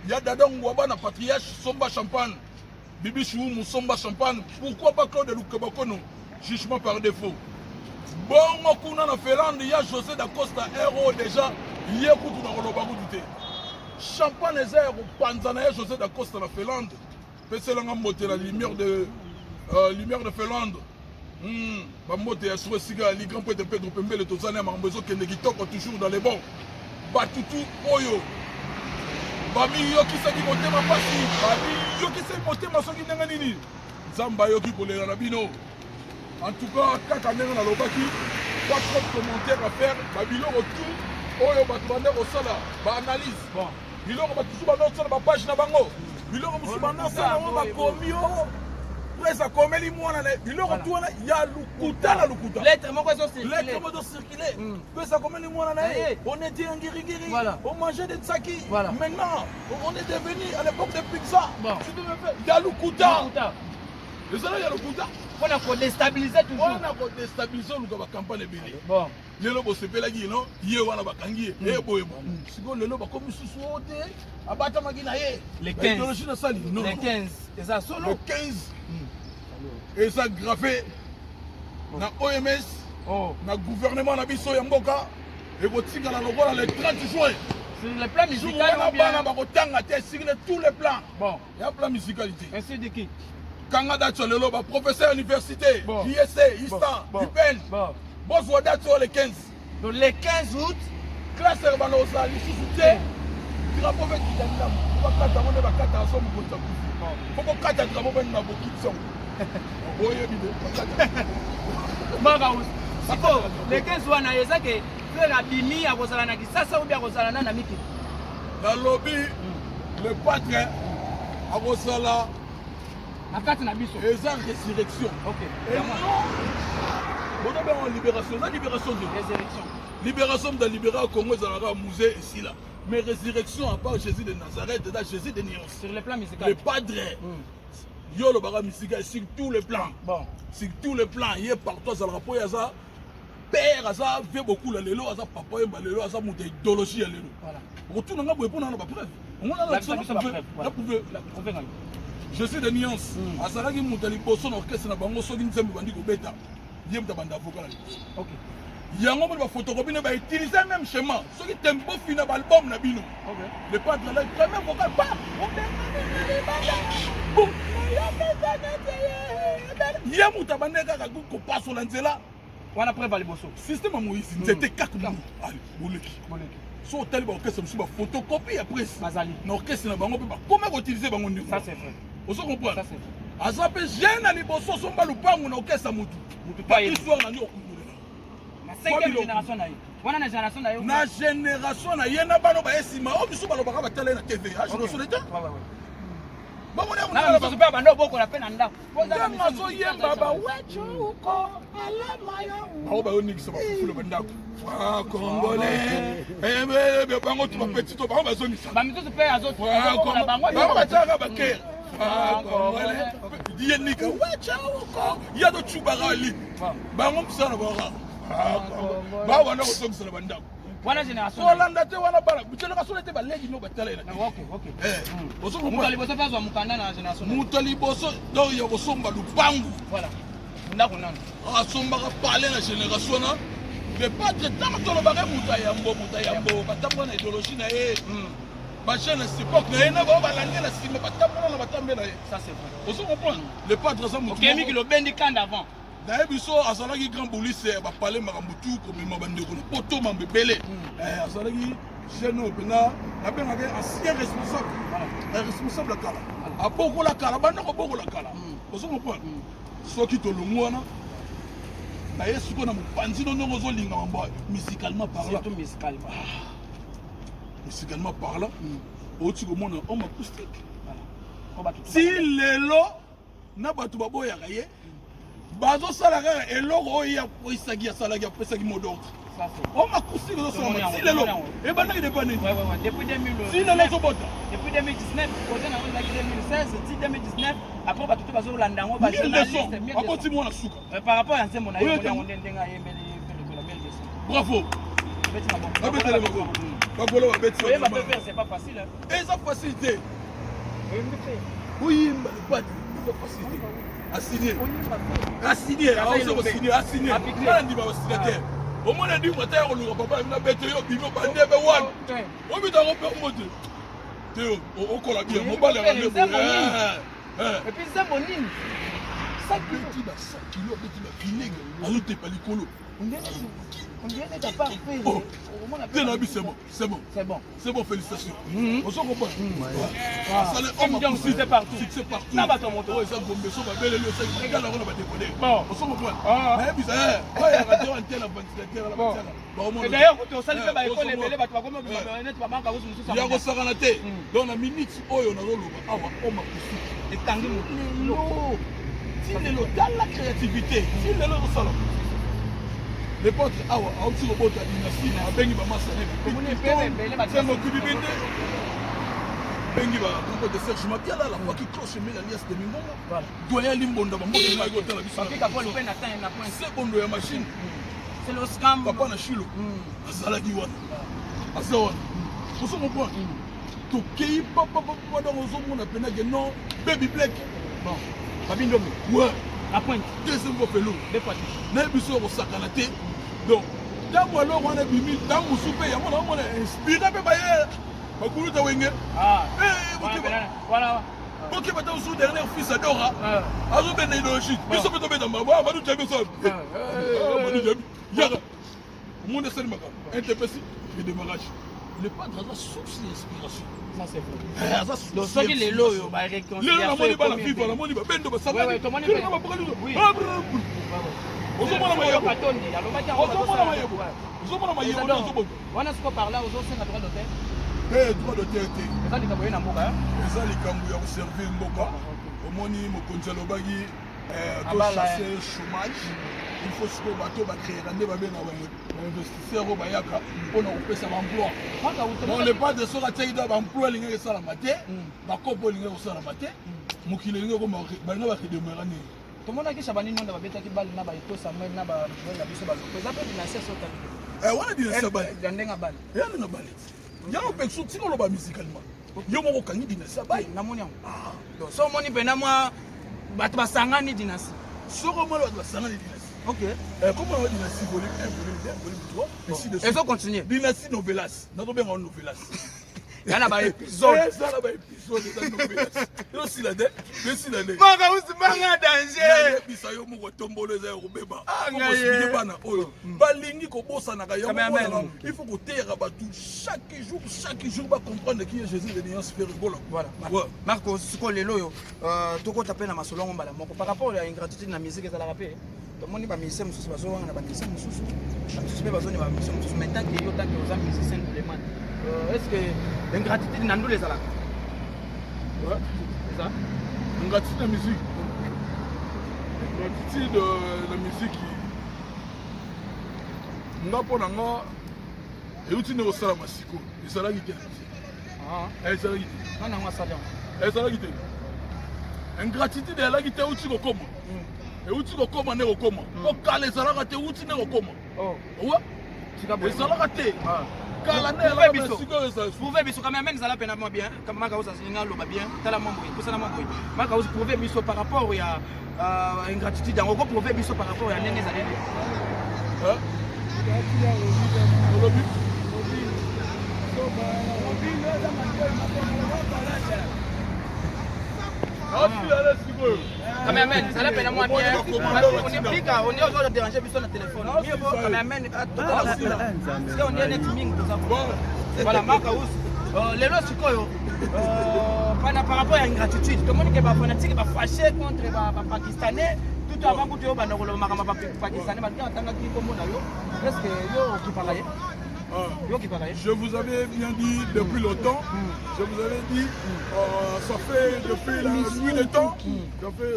Ya Dada Ngwaba na patriarche, somba champagne. Bibi Choumu, somba champagne. Pourquoi pas Claude Lukebakono? Jugement par défaut. Bongo kuna na Finlande, ya José da Costa, héros déjà, ye kutu na koloba kutu te. Champagne eza ya kopanza na ye José da Costa na Finlande. Peselanga mbote la lumière de Finlande. Bambote ya suro esika ya li grand prêtre Pedro Pembele tozali na makambo ezokende kitoko toujours dans les bons. Batutu oyo bamiyokisaki motema mpasi, bamiyokisaki motema soki ndenge nini, Nzambe ayoki kolela na bino. En tout cas, kaka ndenge nalobaki, pas trop de commentaires à faire, babiloko tout oyo bato bande kosala ba analyse. Bon. Biloko bato mosusu bande kosala ba page na bango, biloko mosusu bande kosala yango bakomi o presse akomeli mwana na ye, biloko tu wana ya lokuta na lokuta. Lettre moko ezocircule. Lettre moko ezocircule. Presse akomeli mwana na ye. On était un guiri-guiri. Voilà. On mangeait des tsaki. Voilà. Maintenant, on est devenu à l'époque des pizzas. Bon. Tu devais faire ya lokuta. Lokuta. Ezala ya lokuta. Mpona kodéstabiliser toujours. Mpona kodéstabiliser, oluka bacampagne ebele. Bon. Lelo bosepelaki no ye wana bakangi ye ye boye bo sikoyo lelo bakomi susu oyo te abatamaki na ye. Le 15. Idéologie nasali non. Le 15 eza solo. Le 15 eza gravé na OMS. Oh. Na gouvernement na biso ya mboka ekotikala lokola le 30 juin. Sur le plan Jour musical wana ou bien bana bakotanga te sur tous les plans. Bon. Ya plan musicalité. Ainsi de qui? Kanga date lelo, baprofesseur université, Bon. ISC, ISTA, Bon. UPN, Bon. bozwa date oyo le 15. Donc le 15 août, classe ya bana ozala lisusu te, drapeau mpe kita ndambo bakata yango nde bakata so mokonzi akufi fo kokata drapeau mpe na bokitisi yango oyebi nde bakata. Maka siko le 15 wana eza ke frère abimi akozala na Kisasa ou bien akozala na mikili? Nalobi le padre akozala na kati na biso. Eza résurrection. Ok. Et non, bozobenga libération, eza libération te. Résurrection. Libération moto alibéra Congo ezalaka musée esila, mais résurrection, à part Jésus de Nazareth, eza Jésus de nuance. Sur le plan musical. Le padre, yo olobaka misika sur tous les plans. Bon. Sur tous les plans ye partout azalaka mpo ye aza père, aza vie bokula lelo, aza papa oyemba lelo, aza moto ya idéologie ya lelo. Voilà. Okotuna nga boye mpo na bapreuve. Lakisa biso bapreuve, voilà. Na Prouve ngai. Jésus de nuance azalaki moto ya liboso na orchestre na bango. Soki nzembo bandi kobeta, ye moto abanda avocat na liboso. Ok. Yango moni baphotocopie ne bautilize même schéma soki tembo fina baalbum na bino. Ok. Le padre là, premier vocal pa boum, ye moto abandi kaka kopasola nzela. Wana preuve ya liboso. Système ya Moïse, nzete kaka ale boleki. Boleki. So otali baorchestre mosusu, baphotocopie ya presse Bazali. na orchestre na bango mpe bakoma koutilize bango ndenge. Ça c'est vrai. Ozo comprendre? Ça c'est vrai. Aza mpe jeune na liboso osomba lupango na orchestre motu. Mutu to ayebi. Histoire na nde okundolela. Na cinquième génération na ye. Wana na génération na ye. Na génération na ye na bana baye nsima oyo biso balobaka batala ye na TV génération leta. Ouais. Na misusu mpe abanda obokola mpe na ndako. Ntango azoyemba bawecho uko alama yo bango bayonikisa bafufula bandako congolais, bango tu bapeti to bango bazongisa. Bamisusu mpe azobokola bango. Bango batiaka bakere congolais, ye nika wecha uko ye tocubaka li bango mosala baka bawanda kozongisa na bandako. Wana génération na ye. Kolanda te wana bana génération ete baleki no batala ye na Ok. Ozo Moto ya comprendre? liboso mpe azwa mokanda na génération na ye. Moto ya liboso donc ya kosomba lupangu. Voilà. Ndako nano. Asombaka pale na génération wana le padre. Ntango tolobaka moto ya yambo, moto ya yambo batambola na idéologie na ye, bajeune na époque na ye na bao balandi na nsima batambola na batambe na ye. Ça c'est vrai. Ozo comprendre? Le padre aza moto Okemi kilobendi kanda avant. Nayebi so azalaki grand bolise ya bapale makambo tu komema bandeko na poto mambo ebele. Azalaki jeune oyo mpenza nabengaki ancien responsable. Responsable ya kala, abokola kala, banda kobokola kala. Ozo comprendre? Soki tolongo wana na ye sikoyo na mopanzi no ndenge ozolinga mambo musicalement parlant. Surtout musicalement. Musicalement parlant, outi komona homme acoustique. Voilà. Po bato Ti lelo na bato baboyaka ye, bazosala kaka eloko oyo ye apoisaki, asalaki, apesaki mot d'ordre. Ça c'est. Homme acoustique ezosalama ti lelo, ebandaki depa nini? Ouais. Depuis 2000. Ti lelo ezobota. Depuis 2019, projet nango ezalaki 2016 ti 2019. Après bato to bazolanda yango, 1200. bajournaliste. Aboti mwana suka. Par rapport ya nzembo na ye, Oyo omoni yango nde ndenge ayembeli Ferre Gola 1200. Bravo. Babetele maboko. Bagolo babeti. Oyemba pe faire, c'est pas facile, hein. Eza facile te. Oyimba le padre, eza facile te. Asigné. Asigné, aozo kosigné, asigné. Nga ndima ba signataire. Omona ndima ata ya koluka papa na bete yo bimi bande be wana. Obita ko pe mbote. Te okola bien, mobali ya nde. Et puis nzembo nini? Abeti ba 100 kilo, abeti ba vinaigre, azotepa likolo. Te na bi c'est bon, c'est bon. C'est bon. C'est bon, félicitations. Ozo comprendre? Asale homme Kim Jong, succès partout. Succès partout. Na bato ya moto. Oyo eza gombe so babeleli osaki bakala yango na badekode. Bon. Ozo comprendre? Ah. Nayebisa eh, oyo yaka te wana te na ventilateur na Bon. batiaka. Bakomona. Et d'ailleurs, kutu osali mpe Eh, baekole ozomona. ebele bato bakomi obima neti bamanka kusu mosusu Ya kosakana te. Donc na minute oyo nazoloba awa homme akusuki. Ekangi moto. Lelo. Ti lelo tala créativité. Ti lelo ozosala. Le patre awa auti kobota dynastie abengi bamasa Omoni ebele ebele bato- nzengo kibibinde bengi bakombo de Serge Mabiala la voix qui cloche mais alias de Mingongo Voilà. doyen Limbonda bambote ngai kotala biso Bapika Paul mpe na temps na point. sebondo ya machine C'est le scam. papa na Shilo azalaki wana aza wana ozo comprendre tokei papapapa donc ozomona mpena ke non baby black. Bon. Babi Ndombe. Ouais. La pointe. Deuxième fois felo. Deux fois. Nayebi biso ya kosakana te. Donc ntango aloko wana ebimi ntango mosusu mpe yango naomona inspiré mpe baye bakuluta wenge. Ah. Eh, Voilà, bokeba. voilà. Bokeba ntango mosusu dernier fils adora Ah. azobenda idéologie biso mpe tobeta mbabo madu jabi osala madu jabi yaka omoni esali makambo intpc le démarrage le padre aza source ya inspiration. Ça c'est vrai. Eh, aza source Donc soki ya lelo oyo inspiration. ba Lelo réconciliation namoni bana ekomi fifa ebele. namoni babendo Ouais, ouais, tomoni mpe. Oui. ozomona mayebo Katondi, alobaki yango ozomona bazosala. mayebo ozomona mayebo Eza donc, ozobonga wana siko par là ozosenga droit d'auteur. te droit d'auteur te. Eza likambo ye na mboka, hein? Eza likambo ya koservir mboka. Omoni mokonzi alobaki Abala, tochasse chômage, il faut sikoyo bato bacréera nde babenga bainvestisseur oyo bayaka mpona kopesa baemploi. Mwaka uto- Bon, le padre soki atiaki da baemploi elingaki esalama te, bakopo elingaki kosalama te, mokili elingi balinga baredemera nini? Tomonaki Shabani Nonda babetaki bale na baeto Samuel na bajoueur na biso baloko eza mpe dynastie so otali. Eh, wana dynastie ya bale. Ya ndenge ya bale. Eya ndenge bale yango mpe so tika oloba musicalement yo moko okangi dynastie ya bale. Namoni yango. Donc so omoni mpena mwa bato basangani dynastie. Soko omoni bato basangani dynastie. Ok. Eh, comment on va dynastie volume 1, volume 2, volume 3, ainsi de suite. Ezo continue. Dynastie novelas. Nazobenga ngo novelas. Ya na baépisode. Eza na baépisode, eza novelas. Ezosila te, esila te. Maka usimanga danger. Nayebisa yo moko tombolo eza ya kobeba. Ah, Faut ngai koexpliquer ye. bana oyo balingi kobosanaka yango. Cameraman. Monaka, il faut koteyaka bato chaque jour, chaque jour bacomprendre qui est Jésus de nuance Ferre Gola. Voilà. Ouais. Marco, sikoyo lelo oyo tokota mpe na masolo yango mbala moko par rapport ya ingratitude na musique ezalaka mpe tomoni bamusicien mosusu bazowanga na bamusicien mosusu, bamosusu mpe bazoni bamusicien mosusu, mais tant que yo, tant que oza musicien nduleman, est ce que ingratitude na ndule ezalaka? Ouais. Eza. Ingratitude na musique, ingratitude na musique nga mpo na nga euti nde kosalama sikoyo, ezalaki te na musique. Ah. Eh, ezalaki te. Nani yango asali yango? Ezalaki te, ingratitude ezalaki te, euti kokoma, euti kokoma nde kokoma po kala ezalaka te, euti nde kokoma. Oh. Wa Tika boye. Ezalaka te Ah. kala nde Prouve ezalaka biso. sikoyo ezala. Prouve biso quand même ezala pena mwa bien. Maka oza linga loba bien. Tala mwa boye, pusana mwa boye. Maka oza prouve biso par rapport ya ingratitude yango. Ko prouve biso par rapport ya ndenge ezaleli. Hein? Olobi asilala sikoyo. Cameraman, ezala pena mwa bien. Omoni On est on est ozo déranger biso na téléphone. Mieux vaut cameraman totala kuna. Parce que on est net mingi toza. Bon. Voilà Maka Ouz. Lelo sikoyo pana par rapport ya ingratitude tomoni ke bafanatique bafâché contre bapakistanais tout avant kutu yo banda koloba makambo ya bapakistanais bato atangaki kombo na yo, est ce que yo okipaka ye? Ah. Yo okipaka ye? Je vous avais bien dit depuis longtemps, je vous avais dit, ça fait depuis la nuit des temps,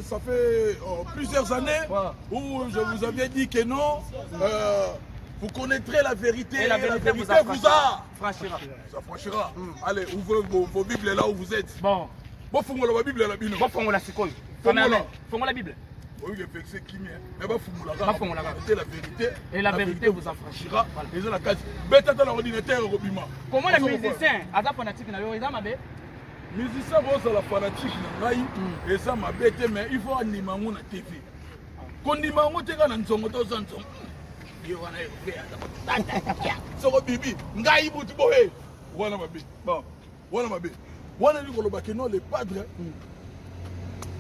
ça fait plusieurs années où je vous avais dit que non, vous connaîtrez la vérité Et la vérité vous vous a franchira. Vous affranchira. Allez, ouvrez vos Bibles là où vous êtes. Bon. Bon, fongola ba Bible la bino. Bofongola sikoyo. Fongola. Fongola Bible. Oyoki efekise kimia me bafungolaka. Bafungolaka. Te, la vérité. Et la vérité vous affranchira. Eza na kati, beta ta na ordinateur, ekobima. Komona musicien aza fanatique na yo, eza mabe? Musicien kozala fanatique na ngai eza mabe te, mais il faut andima yango na TV. Kondima yango te kaka na nzongo te. Oza nzongo ye wana, soko bibi ngai butu boye wana mabe. Bon. Wana mabe wana eli koloba ke non, le padre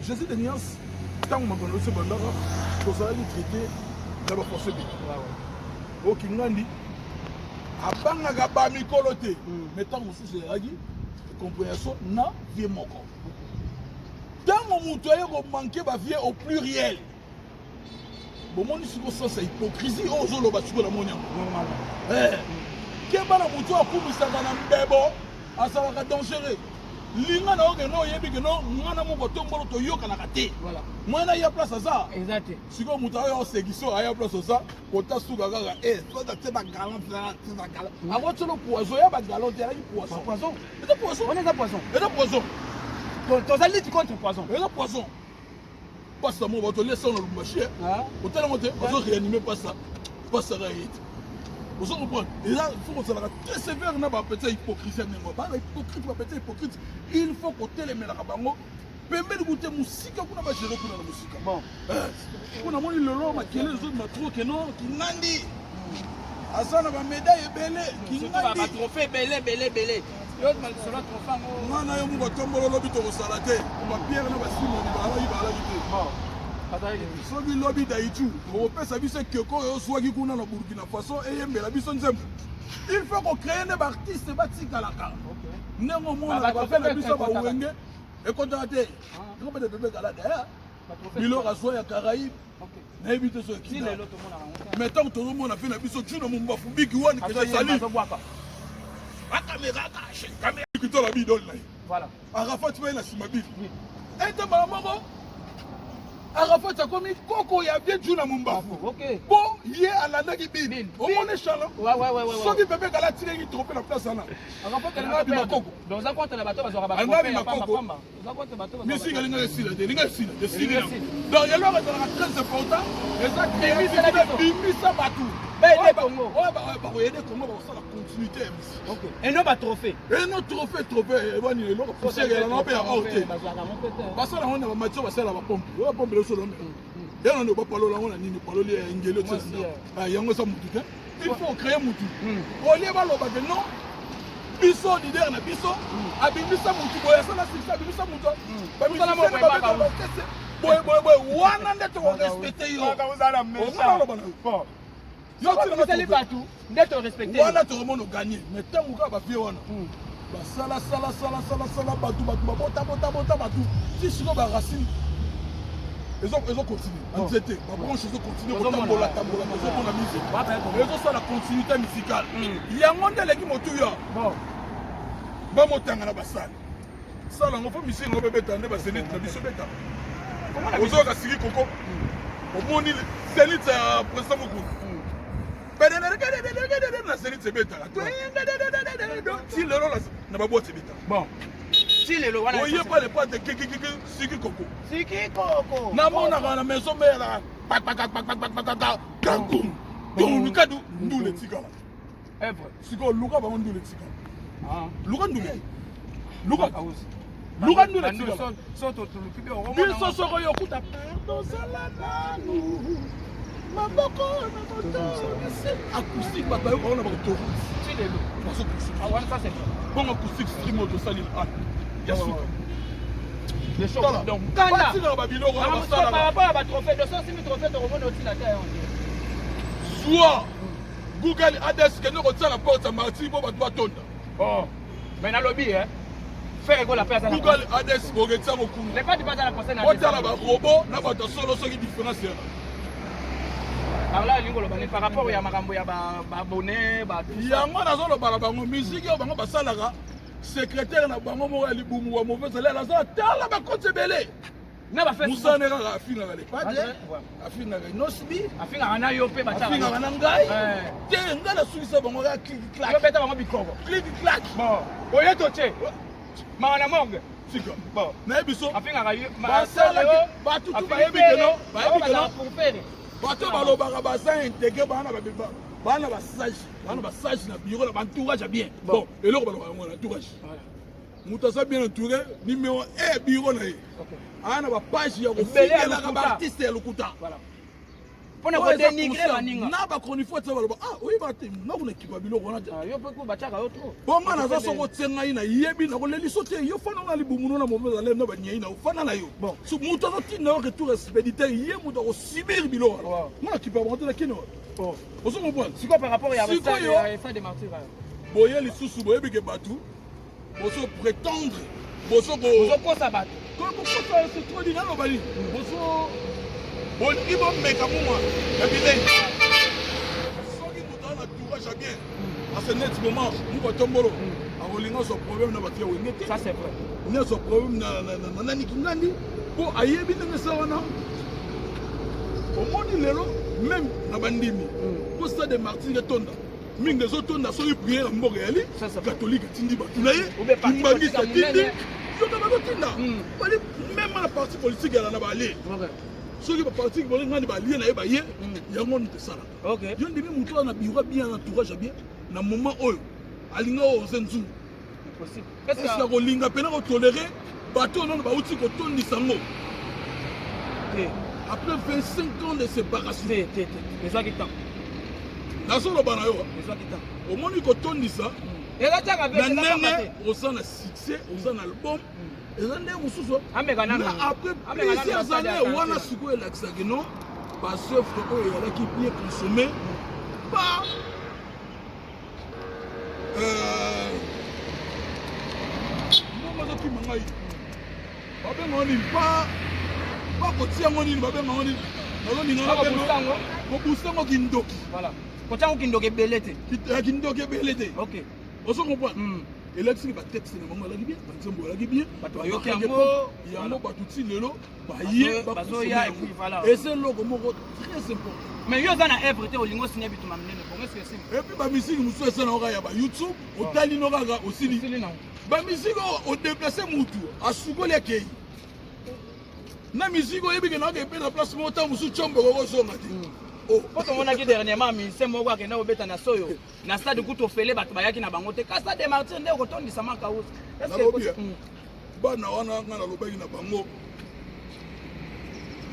Jésus de nuance. Ntango makambo biso ebandaka, tozalaki traité na baforce ebele. Okingandi abangaka bamikolo te, mais ntango mosusu ezalaki compréhension na vie moko. Ntango moto aye komanquer bavie au pluriel, bomoni siko sens ya hypocrisie oyo ozoloba. Sikoyo namoni yango. Keba na moto oyo akumisaka na mbebo, azalaka dangereux. Linga na yo keno oyebi keno nga na moko tombolo toyokanaka te. Mwana ya place aza eza te. Sikoyo moto ayo osekiso aya place oza kota suka kaka soza te. Bagalon te, bagalon akotiolo poison ya bagalon te, alaki poison. Poison. Eza poison. Wana eza poison. Eza poison. Toza lutte contre poison. Eza poison. Pasta moko bato lia sango na Lubumbashi, otalango te, bazo réanime pasta, pasta ye te. Ozo comprendre? Eza faut kozalaka très sévère na bapeti ya hypocrisie ya ndenge bana hypocrite. Bapeti ya hypocrite, il faut kotelemelaka bango pembeni kute mosika kuna, bagere kuna na mosika. Bon. Mpo namoni lelo makele ezobima trop keno Kingandi aza na bamédaille ebele. Kingandi batrophée ebele ebele ebele, yo solo trophée yango. Nga na yo moko atombolo, lobi tokosala te. Bapierre na basimoni balaki te. Bon, bazalaki te. Soki lobi daitu okopesa biso ekeko oyo ozwaki kuna na Burkina Faso, eyembela biso nzembo. Il faut kocréer nde baartiste batikalaka ndenge omonaka. Batrophée bafe na biso ekotaka. bawenge ekotaka te, ekobeta bebe kala daya biloko azwa ya Caraïbe. Nayebi te so Ti ekita. lelo tomonaka yango te. Mais ntango tozomona mpe na biso Juno Mombafu biki wani keza sali Azobwaka. akamera akashe kamera kitola bidole na ye. Arafat baye na nsima bili ete mbala moko Arafat akomi koko ya vie Juna Mombafu mpo ye alandaki bili. Bili. Omoni chalon. Soki pepe kala atikaki trophée na place wana, Arafat alingaka bima koko. Donc oza contre na bato bazwaka Alingaka batrophée ya bima pamba koko. pamba. Oza contre bato bazwaka Misiki alingaka esila te, elinga esila te, esili Elinga yango. esila. Donc eloko ezalaka très important eza Bimisa na biso. bimisa bato Baaider Oyo Congo. oyo bakoaider Congo, bakosala continuité ya musique. Ok, eno batrophée. Eno trophée, trophée ebani eloko poussière elanga mpe ya or te. Bazwaka yango mpe te. Basala yango na bamatière, basala bapompe oyo bapompe leso lombe yana nde bapalola yango na nini, paloli ya engeli otie na ndako. Yango eza mutu te, il faut créer mutu olie balobake non, biso leader na biso abimisa mutu boye, asala succès, abimisa mutu Mosala moko boye. baorchestre boye boye boye, wana nde tokorespecte yo. Omona oloba na yo. Yo Soki bato nde torespecte. Wana tokomona oganye, mais ntango kaka bavie wana basala sala sala sala sala bato bato babota bota bota bato ti sikoyo baracine ezocontinue, banzete, babranche ezocontinue kotambola tambola, tozomona musique ezosala continuité musicale. Yango nde eleki motuya. Bamotanga na basale sala yango, fo musique yango bebeta nde bazénith na biso beta. Ozoyoka siki koko, omoni zénith ya président Mokulu na zénith ebetaka ti lelo na baboite ebetaka. Bon, ti lelo wana. Oyeba le padre kekekeke siki koko. Siki koko. Namonaka na maison meyalaka pakpakakpakpakpakaka kangum lukadu ndula etikala. Œuvre. Sikoyo luka bango, ndula etikala, luka ndula, luka, luka ndula etikala. So toluki mpe. Biso soko yo okuta pardon, zala nanu maboko na moto acoustique, bato bayoka wana baautorité. Ti lelo. Bazo Wana ça c'est vrai. Bongo acoustique stream oyo tosali ya suka. Le show donc kanda. Batikaka babiloko wana. Par Basalaka. rapport à batrophée, 206 trophée tokomona otina te yango. Zwa Google ades, kende kotia na porte ya Martyr mpo bato batonda. Bon, mais nalobi Ferre Gola mpe aza na Google ades boketia mokuna. Le padre aza na conseil na. Botala barobo na bato ya solo, soki différence yana. Par là alingi koloba nini par rapport ya makambo ya baabonné? Yango nazoloba na bango, musique oyo bango basalaka, secrétaire na bango moko ya libumu wa mauvais salaire aza tala bakonti ebele. Na bafacebook. Mosane kaka afingaka le padre, afingaka Inosbi. Afingaka na yo mpe. Afingaka na ngai te, ngai nasukisa bango kaka clic clac. Yo beta bango bikoko. Clic clac. Bon, oye totie mawa na morgue. Tika. Bon. Nayebi so. Afingaka yo. Basalaki bato tu bayebi que non, bayebi que non. Pour faire. Bato balobaka baza intégré bana ba bana ba sage, bana ba sage na bureau na ba entourage ya bien. Bon, eloko balobaka yango na entourage. Moto aza bien entouré, numéro 1 bureau na ye. Aya na ba page ya kofingelaka ba artiste ya lokuta. Voilà. Mpona kodénigre baninga. Na ba chroniqueur tsa baloba ah oyeba te nga kuna kipa biloko wana te. Ah, yo mpe ku batiaka yo trop. Bon nga naza soko otie ngai nayebi nakoleliso te yo fana nga libumu no na mauvaise haleine na banyei na ofana na yo. Bon. So moto azotinda yo retour expéditeur ye moto akosubir biloko wana. Wow. Nga nakipa bango te nakende wapi. Oh. Ozo comprendre? Sikoyo par rapport ya Sikoyo- ya stade de martyr. Boye lisusu boyebi ke bato bozo prétendre bozo ko Ozokosa bato. kokosa c'est trop dit naloba nini bozo bolingi bomeka muma ya bilei soki moto aza na tourage ya bien à ce net moment muka tombolo akolinga azwa problème na bato ya wenge te Ça c'est vrai. nyonso problème na nani kingandi mpo ayebi ndenge esa wana omoni lelo même na bandimi mpo stade de martyr etonda mingi ezotonda soki priere ya mboka eyali Ça, c'est vrai. katolike atindi bato na ye Ou bien parti kimbangisi politique ya atindi monene. yoka bazotinda Mm. bali même na parti politique yala na balie Ok. soki baparti ngani balie na ye baye yango nini tosalaka Ok. yo ndimi moto aza na bureau bien na entourage ya bien na moment oyo alinga oyo oze nzungu Possible. Est-ce eske que akolinga mpena kotolere bato oyo nano bauti kotondisa yango te après 25 ans de séparation te te te ezwaki temps. nazoloba na yo Ezwaki temps. omoni kotondisa Ezatiaka na pe ndenge oza na succès oza na album eza ndenge mosusu Ameka nanu. na après Ameka nanu plusieurs basali ya années wana quartier. sikoyo elakisaki non basoeuvre oyo ezalaki bien consommé par mbongo azokima ngai babengango nini pa bakotia yango nini babengango nini nazolinga Bakobusta yango. kobusta yango kindoki Voilà. Kotia yango kindoki ebele te. Kindoki ebele te. Ok. Ozo comprendre? Elakisiki batexte na bango elaki bien, banzembo elaki bien, Bato bayoki bayoki yango. yango bato ti lelo baye Bazoya et puis voilà. eza eloko moko très important. Mais yo oza na œuvre te olingi osigne bituma minene bongo est-ce que esimba? Et puis bamisiki mosusu eza na kaka ya bayoutube otali no kaka osili Osili nango. bamisiki oyo odeplace mutu asukoli akei na misiki oyebi ke naoke mpe na place moko ntango mosusu comboko kozonga te. Oh. Po tomonaki dernièrement musicien moko akenda kobeta na soyo na stade kutu ofele bato bayaki na bango te ka stade de martyr nde okotondisa makausi. Est-ce que Nalobi, eh, bana wana ngai nalobaki na bango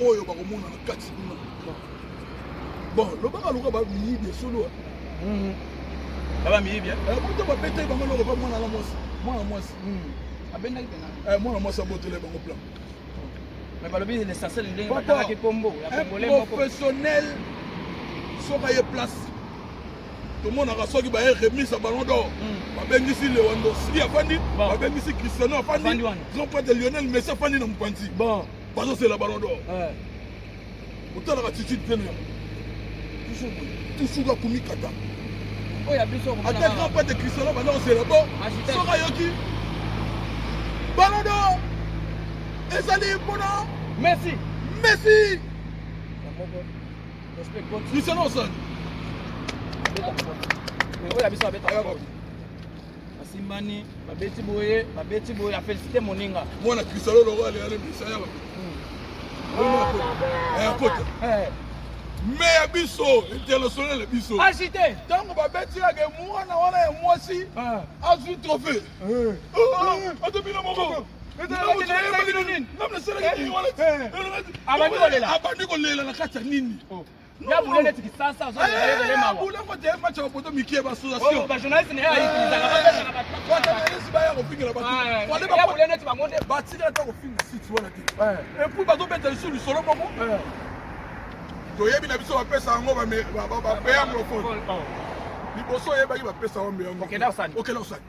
oyo bakomona na kati kuna bon lobaka loka bamiyibi esolo. Baba miyibi. Moto babetaki bango eloko pa mwana na mwasi, mwana mwasi. Abendaki pena. Mwana mwasi abotela bango plan. Mais balobi l'essentiel ndenge Papa, batangaki kombo ya un congolais moko. professionnel soki aye place tomonaka soki baye remise ya ballon d'or babengisi Lewandowski afandi, Bon. babengisi Cristiano Afandi afandi, wana. grand prêtre Lionel Messi afandi na mopanzi. Bon. Bazosela ballon d'or. Otalaka titide te na yango Toujours boye. toujours akomikata. Oyo ya biso okomona Ata kaka. grand prêtre Cristiano banda kosela bo Agitaire. soki ayoki ballon d'or ezali mpona Messi. Messi. Ya moko. Respect God. Cristiano osani. Abeta Mais oyo ya biso abeta. Aya bato. Basimbani, babeti boye, babeti boye, afélicité moninga. Mwana Cristiano lokola Lionel Messi aya bato aya kota. Me ya biso international ya biso Agité. ntango babeti yake mwana wana ya mwasi azwi trophée ata bino moko. Abandi kolela. Abandi kolela na kati ya nini? Ya bule neti kisasa azolela mawa. Bulango te match ya bapoto mike Oyo baassociation bajournaliste na ye ayikilisaka babetaka bato. bajournaliste baya kofingela bato. Ya bule neti bango nde. Batikala ata kofinga site wana te. Et puis bazobeta lisusu lisolo moko toyebi na biso bapesa yango bape anglophone liboso oyebaki bapesa yango yango. Okenda kosala. Okenda kosala.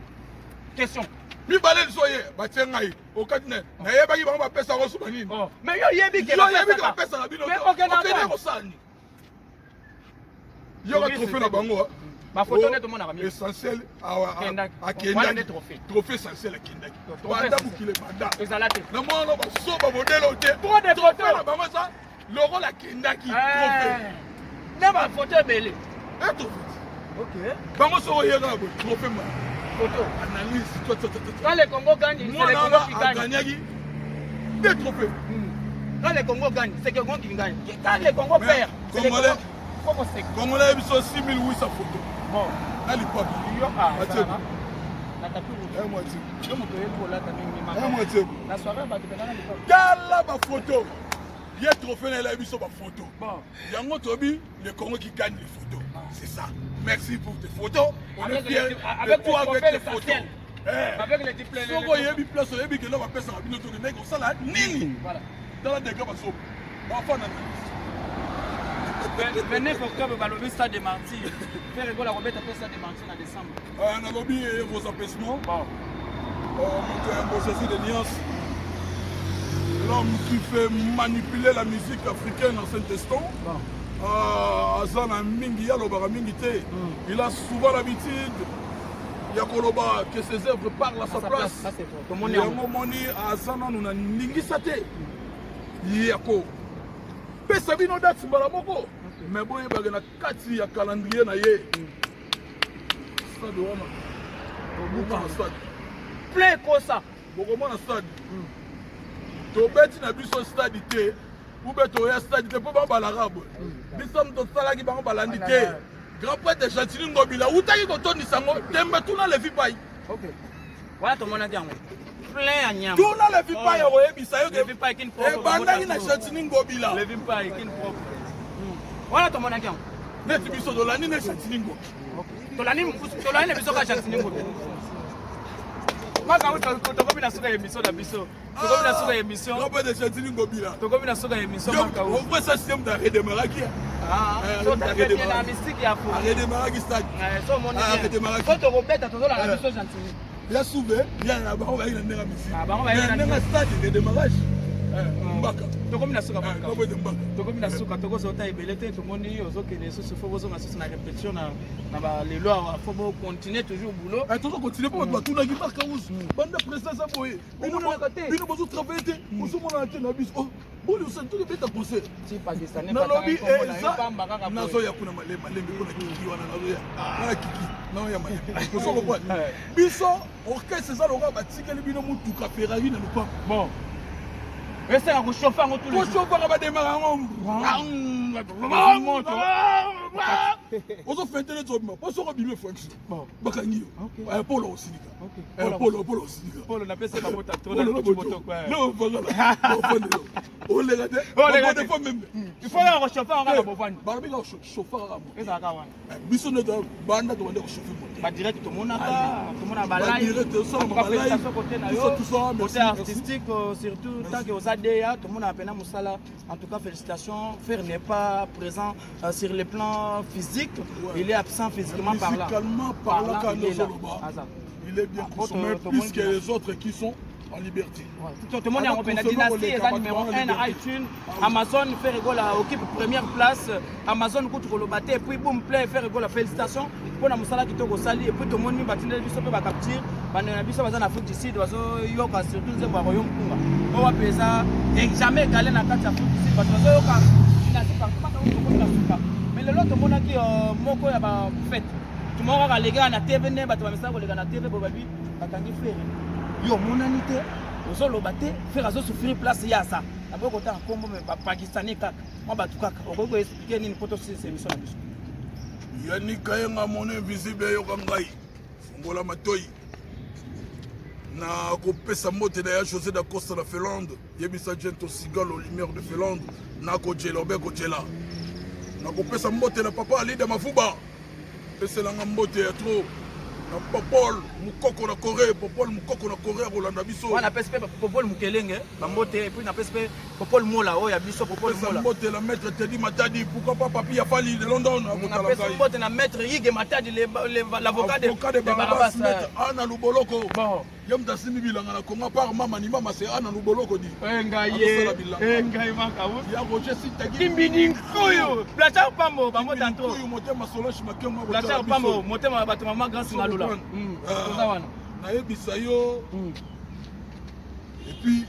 Question. Mibale liso ye batie ngai okati na nayebaki bango bapesa yango suba nini. Mais yo oyebi ke Yo oyebi ke bapesaka. bapesaka bino. Mais okenda okende kosala. kosala nini? Yoka trophée na bango. Bafoto nde tomonaka mingi. Essentiel awa Akendaki. Wana akendaki nde trophée. Trophée essentiel akendaki. Trophée Banda essentiel. mokili banda Ezala te. na mwana basoba modele oyo te. Trop de Trophée photos. na bango eza lokola akendaki trophée. Nde bafoto ebele. E trophée Ok. bango soko oyekaka boye trophée ma. Bafoto. Analyse. Toi, toi, toi, toi. Quand le Congo gagne, c'est le Mwana Congo wana qui gagne. agagnaki deux trophées. Quand le Congo gagne, c'est le Congo qui gagne. Quand le Congo Mais perd, c'est le Congolais- Congo. Faut qu'on sait. Congolais yebi so 6800 photo Bon, na lipapi. yo ah, Atie. ça va. Na tapis rouge. Eh, moitié. Yo moto oyebi kolata mingi Eh, maka. moitié. Na soirée bato pena na lipapi. Tala bafoto. Ye trophée na elebi biso bafoto. Bon. Yango tobi le Congo qui gagne les photos. C'est ça. Merci pour tes photos. On Avec est fiers les- de avec toi les avec trophées tes photos. essentiels. Eh. Avec les diplômes. Soko oyebi place oyebi kelo bapesaka bino tokendaki kosala nini. Voilà. Tala dega basoba. Bafana na 29 octobre balobi stade de martyr. Ferre Gola kobeta mpe stade de martyr na décembre. Nalobi vos apaissements. Bon. Moto ya Mosasi de Niance, l'homme qui fait manipuler la musique africaine en cet instant. Bon. Aza na mingi ye alobaka mingi te. Il a souvent l'habitude ya koloba que ses œuvres parlent à sa sa place. place, ça, c'est vrai. Tomoni yango. Yango moni aza nanu na ningisa te ya kopesa bino date mbala moko, mais boyebake na kati ya calendrier na ye stade wana bokomona stade. Plein kosa. Bokomona stade. Tobeti na biso stade te ube toya stade te mpo babalaka boye. Biso moto tosalaki bango balandi te. Grand prêtre Gentini Ngobila utaki kotondisa yango tembe. Tuna Levi Pai. Ok. Wana tomonaki yango. Plein ya nyama. Tuna Levi Pai, akoyebisa yo ke Levi Pai kin propre. ebandaki na Gentini Ngobila. Levi Pai kin propre. Wana tomonaki yango. Neti biso tolandi ne Gentini Ngobila. Tolandi tolandi na biso ka Gentini Ngobila. Maka tokomi na suka ya émission na biso. Tokomi na suka ya émission. Grand prêtre Gentini Ngobila. Tokomi na suka ya émission maka. Opre sa système da redémarraki. Ah, so tapeti na mystique ya fo. Aredémarraki stade. So omoni Ah, bien. redémarraki. So tokobeta tozolanda biso Gentini. Ya souve ya na bango bayaki na ndenge ya musique. Ah, bango bayaki na Na ndenge ya stade redémarrage mbaka. Tokomi na suka maka. Grand prêtre mbaka. Tokomi na suka, tokozwa ota ebele te. Tomoni ozokende lisusu, fo bozonga susu na répétition na balelo awa, fo bocontinue toujours boulot. Tozo continue mpo bato batunaki Marka Rouge banda président aza boye, Omonanaka te. bino bozotravaille te, ozomonana te na biso. Boni osali tokobeta concert. Ti pakistanais Nalobi batanga kombo na yo eza pamba kaka boye. Nazoya kuna malembe malembe mpona kiki wana, nazoya wana kiki naoya malembe. Ozo comprendre, biso orchestre eza lokola batikeli bino motuka Ferrari na lopango. Bon, esengaka kochauffe yango tous les jours. Kochauffaka, bademaka yango. Moto. Ozofete neti obima mpo soki obimi efraction Bon. bakangi yo. Ok. Polo osilika. Ok. Polo, polo osilika. Polo napesi babota trop Polo na na kutu boto. botoko, eh. Na bovangala. Bovandelo. Oleka te. Oleka te. Bovande fo meme. Il faut kaka kochauffe yango kaka bovandi. Balobi kaka chauffeur kaka mo. Ezalaka wana. Biso nde banda tobande kochauffe moto. Badirect tomonaka, tomona Badirect, tosalama balive. balifélicitation côté na Tout yo ça, tout ça, merci, côté merci. artistique, surtout tant que oza deya tomonaka mpena mosala. En tout cas félicitations. Ferre n'est pas présent sur le plan physique. Ouais. Il est absent physiquement par là. Musicalement par là, quand il est là. Ozoloba, Aza. il est bien Ah, consommé tomoni plus que les autres qui sont en liberté. Tomoni yango mpe na Dynastie eza numéro 1 na iTunes, Amazon. Ferre Gola occupe première place Amazon kutu koloba te. Et puis Boom Play. Ferre Gola, félicitation mpona mosala kitoko osali. Et puis tomoni batindeli biso mpe bacapture, bandeko na biso baza na Afrique du Sud bazoyoka surtout nzembo ya Royaume Kunga oyo wapi eza jamais égalé na kati ya Afrique du Sud. Bato bazoyoka Dynastie partout. Maka tokomi na suka, mais lelo tomonaki moko ya bafete tumoko kaka alekaka na TV nde bato bamesana koleka na TV bo babi bakangi Ferre. Yo omonani te, ozoloba te. Ferre azosouffrir place ye aza naboyi kotanga nkombo, me bapakistanais kaka mwa bato kaka. Okoki koexpliquer nini mpo tosilisa émission na biso? Yannick Kayenga, mon invisible, ayoka ngai, fungola matoi na kopesa mbote na ya José da Costa na Finlande. Yebisa Gento Sigalo, lumière de Finlande, nakojela obe kojela. Nakopesa mbote na papa Alida Mafuba, peselanga mbote ya trop na Popol Mokoko na Corée. Popol Mokoko na Corée akolanda biso. Wana napesi mpe Popol Mokelenge bambote, et puis napesi mpe Popol Mola oyo ya biso, Popol Pesa Mola. mbote na maître Tedi Matadi, pourquoi pas Papi Yafali de London akotala Napesi ngai. mbote na maître Yige Matadi, l'avocat de Avocat de de Barabas, Barabas. maître Ana Luboloko. Bon. Ye moto asimbi bilanga na Kongo par mama ni mama, se Ana Luboloko di. Ngai Akosala ye bilanga. ngai makabu. Ya Roger Sitagi. Kimbini nkuyu Blachar Pambo bango tanto. Kuyu motema Solange Makembo. Blachar Pambo motema ya bato, mama Grâce Ngalula. Toza wana. Nayebisa yo. Et puis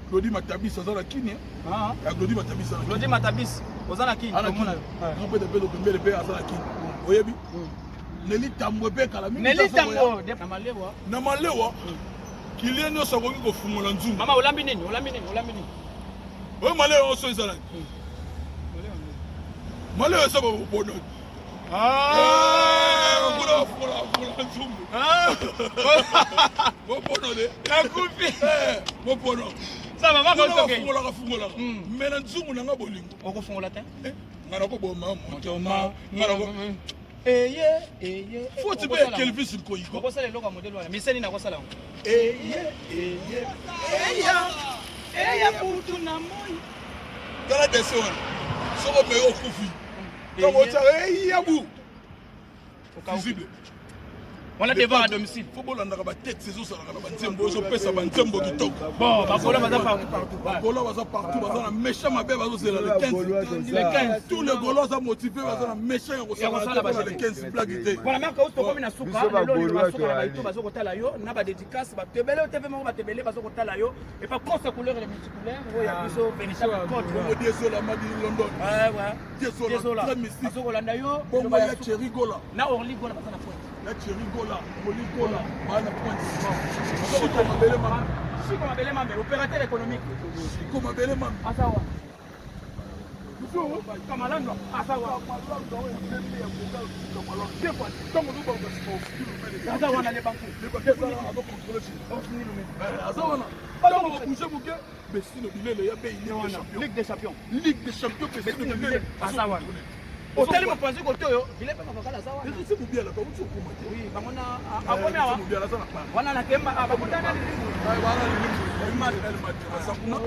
Claudie Matabis aza na Kini. Ah. Ya Claudie Matabis aza na Kini. Claudie Matabis oza na Kini. Ana Tomona Kini. yo. Grand prêtre mpe Pembele mpe aza na Kini, oyebi. Neli Tambwe mpe kala mingi. Neli Tambwe na malewa. Na malewa. Kilie nyonso akoki kofungola nzungu. Mama olambi nini? Olambi nini? Olambi nini? Oyo malewa nyonso ezalaki. Malewa eza babobono. Ah! Kuna bafungola bafungola nzungu. Bobono de. Nakufi. Bobono. Ça va, Kuna va bafungolaka fungolaka. Mais na nzungu na nga bolingo. Okofungola te? Nga nakoboma motoma. Nga nako Eye, eye. Foti mpe ya Kelvis Nkoyiko. Okosala eloko ya modele wana. Miseni nakosala yango. Eye, eye. Eya. Eya butu na moi. Tala dessin wana. Soko omeki okufi. Ntango otia eyabu. Visible. Wana devoir à domicile. Faut bolandaka batexte ezosalaka na banzembo ezopesa banzembo kitoko. Bon, bagola baza partout partout. Bagola baza partout, baza na méchant mabe bazozela le 15. Le 15. Tous les Gaulois baza motivé, baza na méchant ya kosala te mpona le 15 blague te. Voilà, Marc Austo komi na suka, lelo lelo basuka na baito bazo kotala yo, na ba dédicace, ba tebele o TV moko ba tebele bazo kotala yo, et pas contre couleur et les multicouleurs, oyo ya biso véritable code. Bongo Diesola Madi London. Ouais, ouais. Diesola très mystique. Bazo kolanda yo, Bongo ya Thierry Gola. Na Orly Gola baza na pointe. Ya Thierry Gola, Oli Gola, baa na pointe. Siko mabele mame. Siko mabele mame, opérateur économique. Siko mabele mame. Asawa. Kamalando, asawa. Aza wana le banku. Aza wana. Ntango babouge moke, Bestino Bilele ya bei Ligue des Champions. Ligue des Champions. Ligue des Champions, Bestino Bilele. Aza wana. Otali mopanzi kote oyo, bile mpe bakokala aza wana. Héritier Bobiala, bauti okoma te. Oui, bango na akomi awa. Bobiala aza na Paris. Wana na kemba, bakutana lilingu. Wana lilingu. Aza kuna.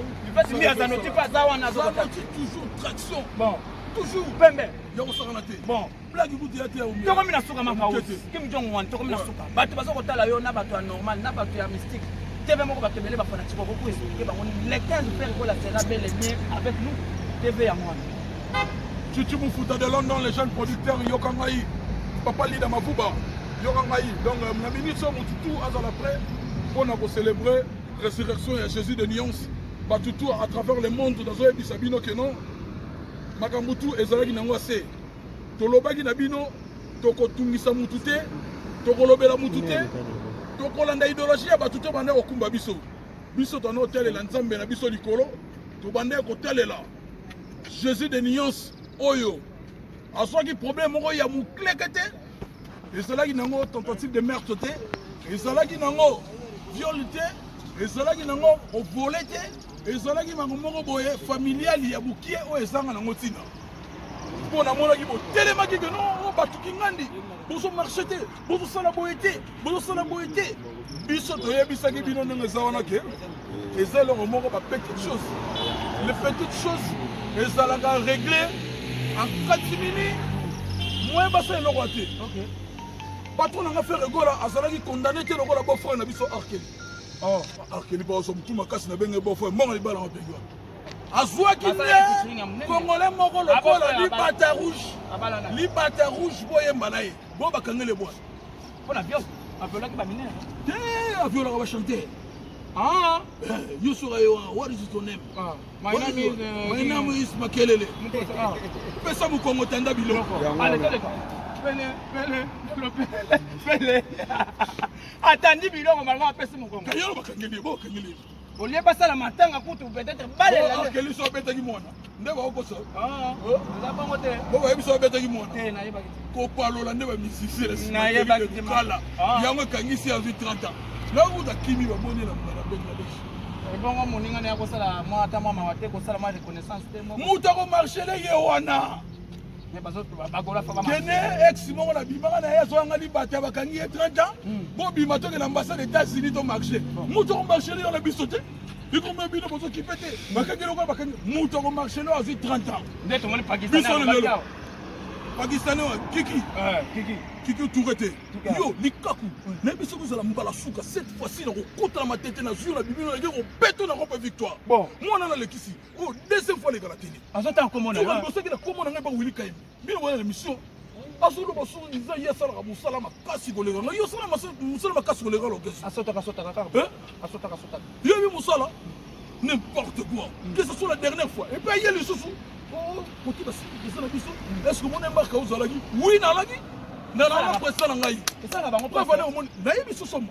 Mbi azanoti mpe aza wana azokota. Azanoti toujours traction. Bon. Toujours. Pembe. Ya kosakana te. Bon. Blague kutu ya te ya omela. Tokomi na suka maka Moke te. Kim Jong Un tokomi na suka. Bato baza kotala yo na bato ya normal na bato ya mystique. TV moko bato ebele bafanatike okoki expliquer bango les 15 frères Gola sera bel et bien avec nous. TV yango wana. Chichi Mufuta de London, les jeunes producteurs yoka ngai. Papa Lida Mavuba, yoka ngai. Donc na minute so mutu tout azala prêt pour na ko célébrer résurrection ya Jésus de Nuance. Bato tout à travers le monde nazoyebisa bino ke non makambo tout ezalaki nango ase. Tolobaki na bino tokotungisa mutu te, tokolobela mutu te, tokolanda idéologie ya bato te banda kokumba biso. Biso twana kotelela Nzambe na biso likolo, tobanda kotelela Jésus de Nuance oyo azwaki problème moko ya mokleke te, ezalaki nango tentative de meurtre te, ezalaki nango viol te, ezalaki nango kovole te, ezalaki bango moko boye familiale ya mokie oyo ezanga nango ntina. Mpo namonaki botelemaki ke non, bato kingandi bozomarche te, bozosala boye te, bozosala boye te. Biso toyebisaki bino ndenge eza wana ke eza eloko moko ba petite chose. Les petites choses ezalaka réglé en catimini, moyen basala eloko ya te. Patron nanga Ferre Gola azalaki condamné te lokola beau frère na biso Arkeli. Arkeli baozwa motu makasi na benge beau frère, mbongo libala mabengi wana. Azwaki nde Congolais moko lokola libata rouge. Libata rouge boyemba na ye. Bo bakangele bwana. Mpona viol, aviolaki ba mineur. Te, aviolaka ba chanteur. Ah. Yo soka yo, what is your name? My name is, My name is Makelele. Pesa mokongo tanda biloko. Allez, allez. Pele, pele, pele, pele. Atandi biloko malgré apesi mokongo. Kayolo bakangeli, bo bakangeli. Olie basala matanga kutu peut-être balela. Bo akeli so abetaki mwana. Nde bakokosa. Ah, eza bongo te. Bo bayebi so abetaki mwana. Te, nayebaki te. Kopalola nde ba musicien na sima. Nayebaki te. Kala. Yango ekangisi azwi 30 ans. Nakuta kimi baboni na na Bangladesh. Ebongo moninga na ya kosala mwa ata mwa mawa te, kosala mwa reconnaissance te moko. Moto akomarchele ye wana. Mais bazo bagola fa ba. Kene ex moko na bimaka na ye azwanga libata bakangi ye 30 ans. Bobima toke na ambassade États-Unis to marché. Moto akomarchele yo na biso te. Likombe bino bozokipe te. Bakangi lokola bakangi. Moto akomarchele oyo azwi 30 ans. Nde tomoni Pakistan. Biso lelo. Pakistanais oyo, Kiki. Kiki. Kiki Touré te. Yo likaku. Nayebi soki ozala mbala suka cette fois-ci na kokota na matete na zwi na bibino na kobeto na rompe victoire. Bon. Mwana nalekisi. Oyo deuxième fois lekala télé. Azotanga komona yo. Liboso na komona ngai pa Willy Kaimbi. Bino boya na émission. Azoloba so nza ye asalaka mosala makasi koleka ngai. Yo osala mosala makasi koleka lokesi. Asotaka sotaka kaka. Hein? Asotaka sotaka. Yebi mosala n'importe quoi. Que ce soit la dernière fois. Et puis aye lisusu. Oh, koki basi eza na biso. Est-ce que mona marka ozalaki? Oui, nalaki. Nalanga président na ngai. Esalaka bango Preuve wana omoni nayebi sosomo.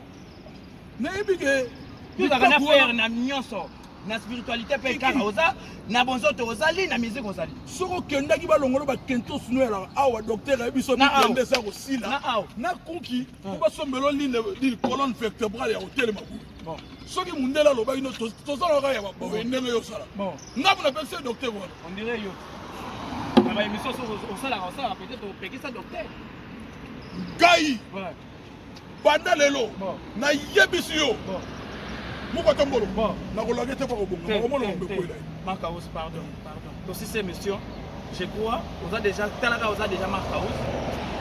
Nayebi ke tozalaka na frère na nyonso na spiritualité mpe kaka oza na bonzoto ozali na musique ozali. Soki okendaki balongolo bakentos no yalaka awa docteur ayebi so mikende eza kosila na kunki po basombelo line colonne vertébrale ya kotelema boye. Soki mundele alobaki no tozalaka ya baboye ndenge yo osala ngambo napesi docteur wana. On dirait yo na baémission osalaka osalaka peut-être opekisa docteur. Ngai banda lelo nayebisi yo moko ata mbolo nakolaka te pakobonga nakomona mobekwela. Marc House, pardon, pardon. Tosisi émission, je crois oza déjà talaka oza déjà Marc House,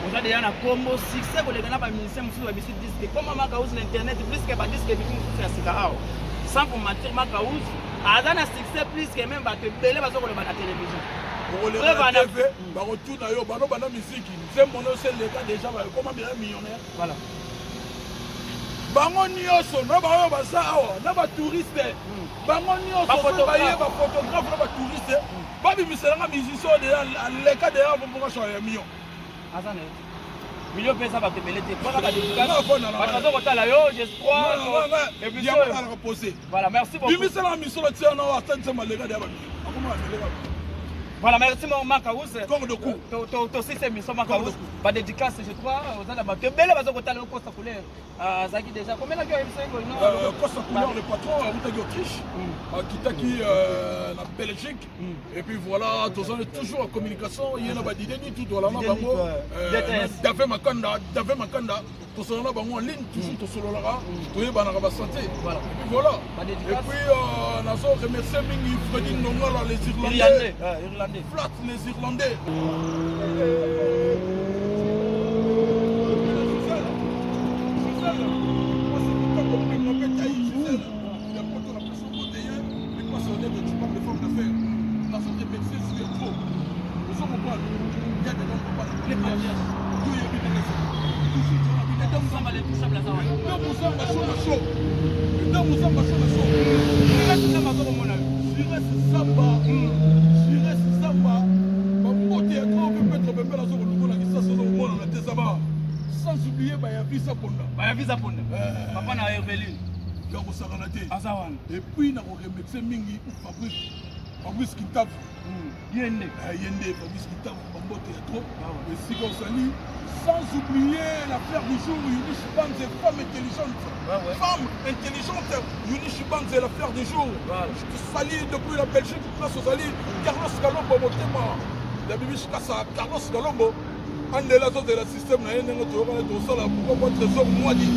oza déjà na kombo succès koleka na bamusicien mosusu babisi disque koma Marc House na internet plus que badisque ebimi mosusu ya sika awa. Sans vous mentir, Marc House aza na succès plus que même bato ebele baza koloba na télévision. Okoleka na TV, bakotuna yo bano banda misiki nzembo nyonso eleka déjà bakoma bila millionnaire. Voilà. Bango nyonso na baoyo baza awa na batouriste, bango nyonso baye baphotographe na batouriste babimiselanga musicien oyo deja aleka deja vocation ya million. Aza na ye million mpe eza bato ebele te kaka badédicace bato baza kotala yo, je crois. Yango posé. Voilà, merci beaucoup. Bimiselanga misolo tia na ata nzembo aleka deja bamillion akoma aleka. Voilà, merci mon Marc House. Corps de coup. Tosisi émission Marc House. Ba dédicace, je crois, oza na bato ebele baza kotala yo. Kosa couleur azalaki déjà komelaki oyebisa ye? Kosa couleur, le patron awutaki Autriche, akitaki na Belgique et puis voilà, tozali toujours en communication ye na badideni tout tolana bango Dave Makanda, Dave Makanda, tosolana na bango en ligne toujours, tosololaka, toyebanaka basanté et puis voilà. Et puis nazo remercier mingi Fredi Ndongala, les Irlandais. Irlandais. Flat, les Irlandais. Sans oublier Bayavisa Ponda. Bayavisa Ponda, papa na Eveline. Ya kosakana te. Aza wana. Et puis nakoremercie mingi Fabrice, Fabrice Kintavu. Ye nde. Ye nde Fabrice Kintavu, bambote ya trop esika ozali. Sans oublier l'affaire du jour, Yunish Banze, femme intelligente. Ouais. Femme intelligente, Yunish Banze, l'affaire du jour. Voilà. Je te salue depuis la Belgique, place ozali. Carlos Galombo, motema ya Bibish Kasa, Carlos Galombo andela azozela système na ye ndenge toyokana tosala pourquoi pas Trésor Mwadi.